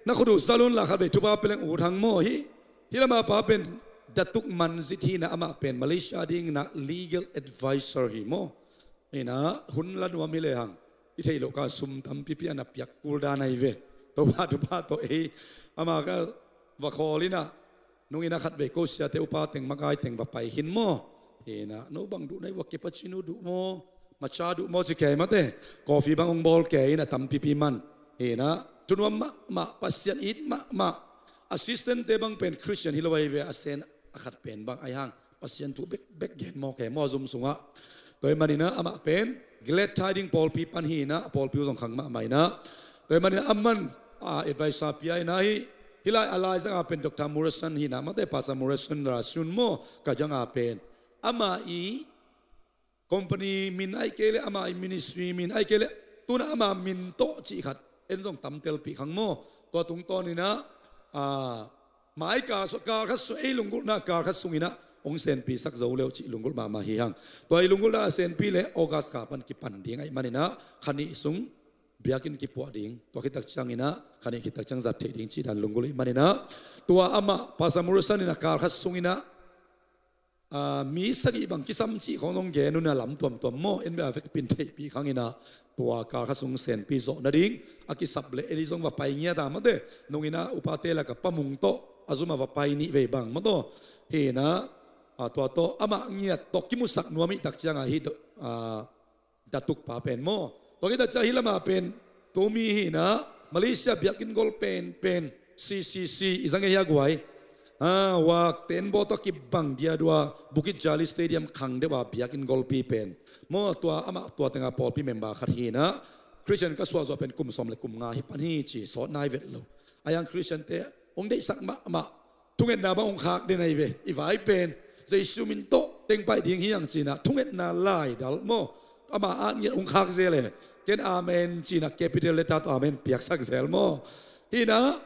na khut uh zalun la khat vei thupha pia leng ut hang maw. Hih, hih lama pa pen Datuk Manzit hi inah, amah pen Malaysia dinginah legal advisor hi maw. Inah hun la nuam hi lehang i theih loh ka sum tampipi a na piak kul dan ahi ve. Topa thupha tawh ei ama ka va khawl inah, nung inah khat vei ko siate upa teng makai teng va pai khin maw. Inah no bang duh na hi, va cappuccino duh maw, matcha duh maw ci kei mate. Coffee bang hong bawl kei inah tampipi man. Inah thu nuam mahmah, Pasian it mahmah. Assistant-te bang pen Christian hi lo ahi ve, a sen a khat pen bang ahi hang Pasian thu bekbek gen mawk e maw a zum sungah. Tua ahih maninah amah pen Glad Tidings pawlpi pan hi inah, a pawlpi uh zong khang mahmah inah, Tua ahih manin aman, ah, advice a pia in ah, hih lai a laizang a pen Doctor Morrison hi in ah, mate, Pastor Morrison Rasun maw, ka zang a pen. Amah i company min ahih kei leh, amah i ministry min ahih kei leh, tu in ah ama min tawh cih khat en zong tam telpih khang maw. Tua tungtawn in ah, ah, mai kal sung, kal khat sung, ei lunggulhna kal khat sung in ah hong senpisak zo le uh cih lunggulh mahmah hi hang. Tua i lunggulhna a senpi leh August kha pan kipan ding ahih manin ah, kha nih sung biakinn kipuah ding, tua khit tak ciang in ah, kha nih khit tak ciang zat theih ding cih dan lunggulh ahih manin ah, tua amah Pastor Morrison in ah kal khat sung in ah, ah, mi sagih bang kisam cih khawng hong gen un ah, lam tuamtuam maw, en beh a vekpi in theihpih khang in ah, tua kal khat sung senpi zawh nading a kisap leh ei zong va pai ngiat a, mate, nung in ah upate lak a Pa Mung tawh a zum a va pai nih vei bang maw, tua hi in ah, ah, tua tawh amah ngiat tawh kimusak nuam ahih tak ciang a, hih do-, ah, datuk pa pen maw. Tua khit tak ciang hih lam a pen Tommy hi in ah, Malaysia biakinn gol penpen, C C C, i zang ei hia guai? Ah, Wak Ten Baw tawh kibang dia dua, Bukit Jalil Stadium khang deuh a biakinn golpi pen maw, tua amah tua teng a pawlpi member khat hi in ah, Christian ka suah zawh pen kum sawm le kum nga hi pan hi ci, sawt nai vet lo. A yang Christian te hong deihsak mahmah, thungetna bang hong khak den ahi ve. I vai pen Jesu min tawh teng paih ding hi hang ci in ah, thungetna laidal maw, ama at ngiat hong khak zel e. Ken amen ci in ah, capital letter tawh amen piaksak zel maw. Hi in ah,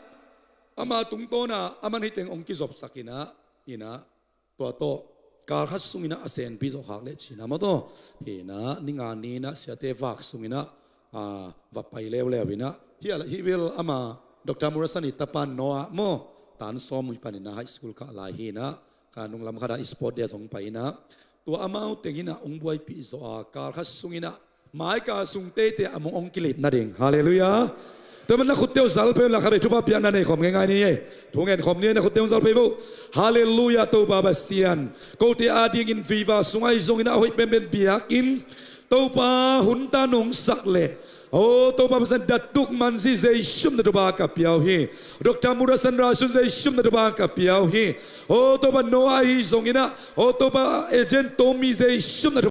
ama tungtawn ah aman hih teng hong kizopsak in ah, hi in ah, tua tawh kal khat sung in ah a senpi zawh khak leh ci in ah maw, tua hi in ah, ni nga ni in ah siate vak sung in ah, ah, va pai leuleu in ah, hih a, hih bel ama Doctor Morrison i tapa Noah maw, tan sawm hi pan in ah, high school kah lai hi in ah, ka nung lam khat ah sport day ah zong pai in ah, tua amau teng in ah hong buaipih zawh a, kal khat sung in ah mai kal sung teitei a mong hong kilip nading. Halleluiah. Tua ahih manin na khutte uh zal phei un la, khatvei thupha piakna nei khawm ngeingai ni ei. Thu ngen khawm ni ei, na khutte uh zal phei vo. Halleluiah, Topa Pasian. Kote adingin Viva sung ahi zongin ah a hoih penpen biakinn, Topa, hun tan hong sak leh, o Topa Pasian, datuk Manzi Jesu min tawh thupha ka pia uh hi. Doctor Morrison Rasun Jesu min tawh thupha ka pia uh hi. O Topa, Noah ahi zongin ah, o Topa, agent Tommy Jesu min tawh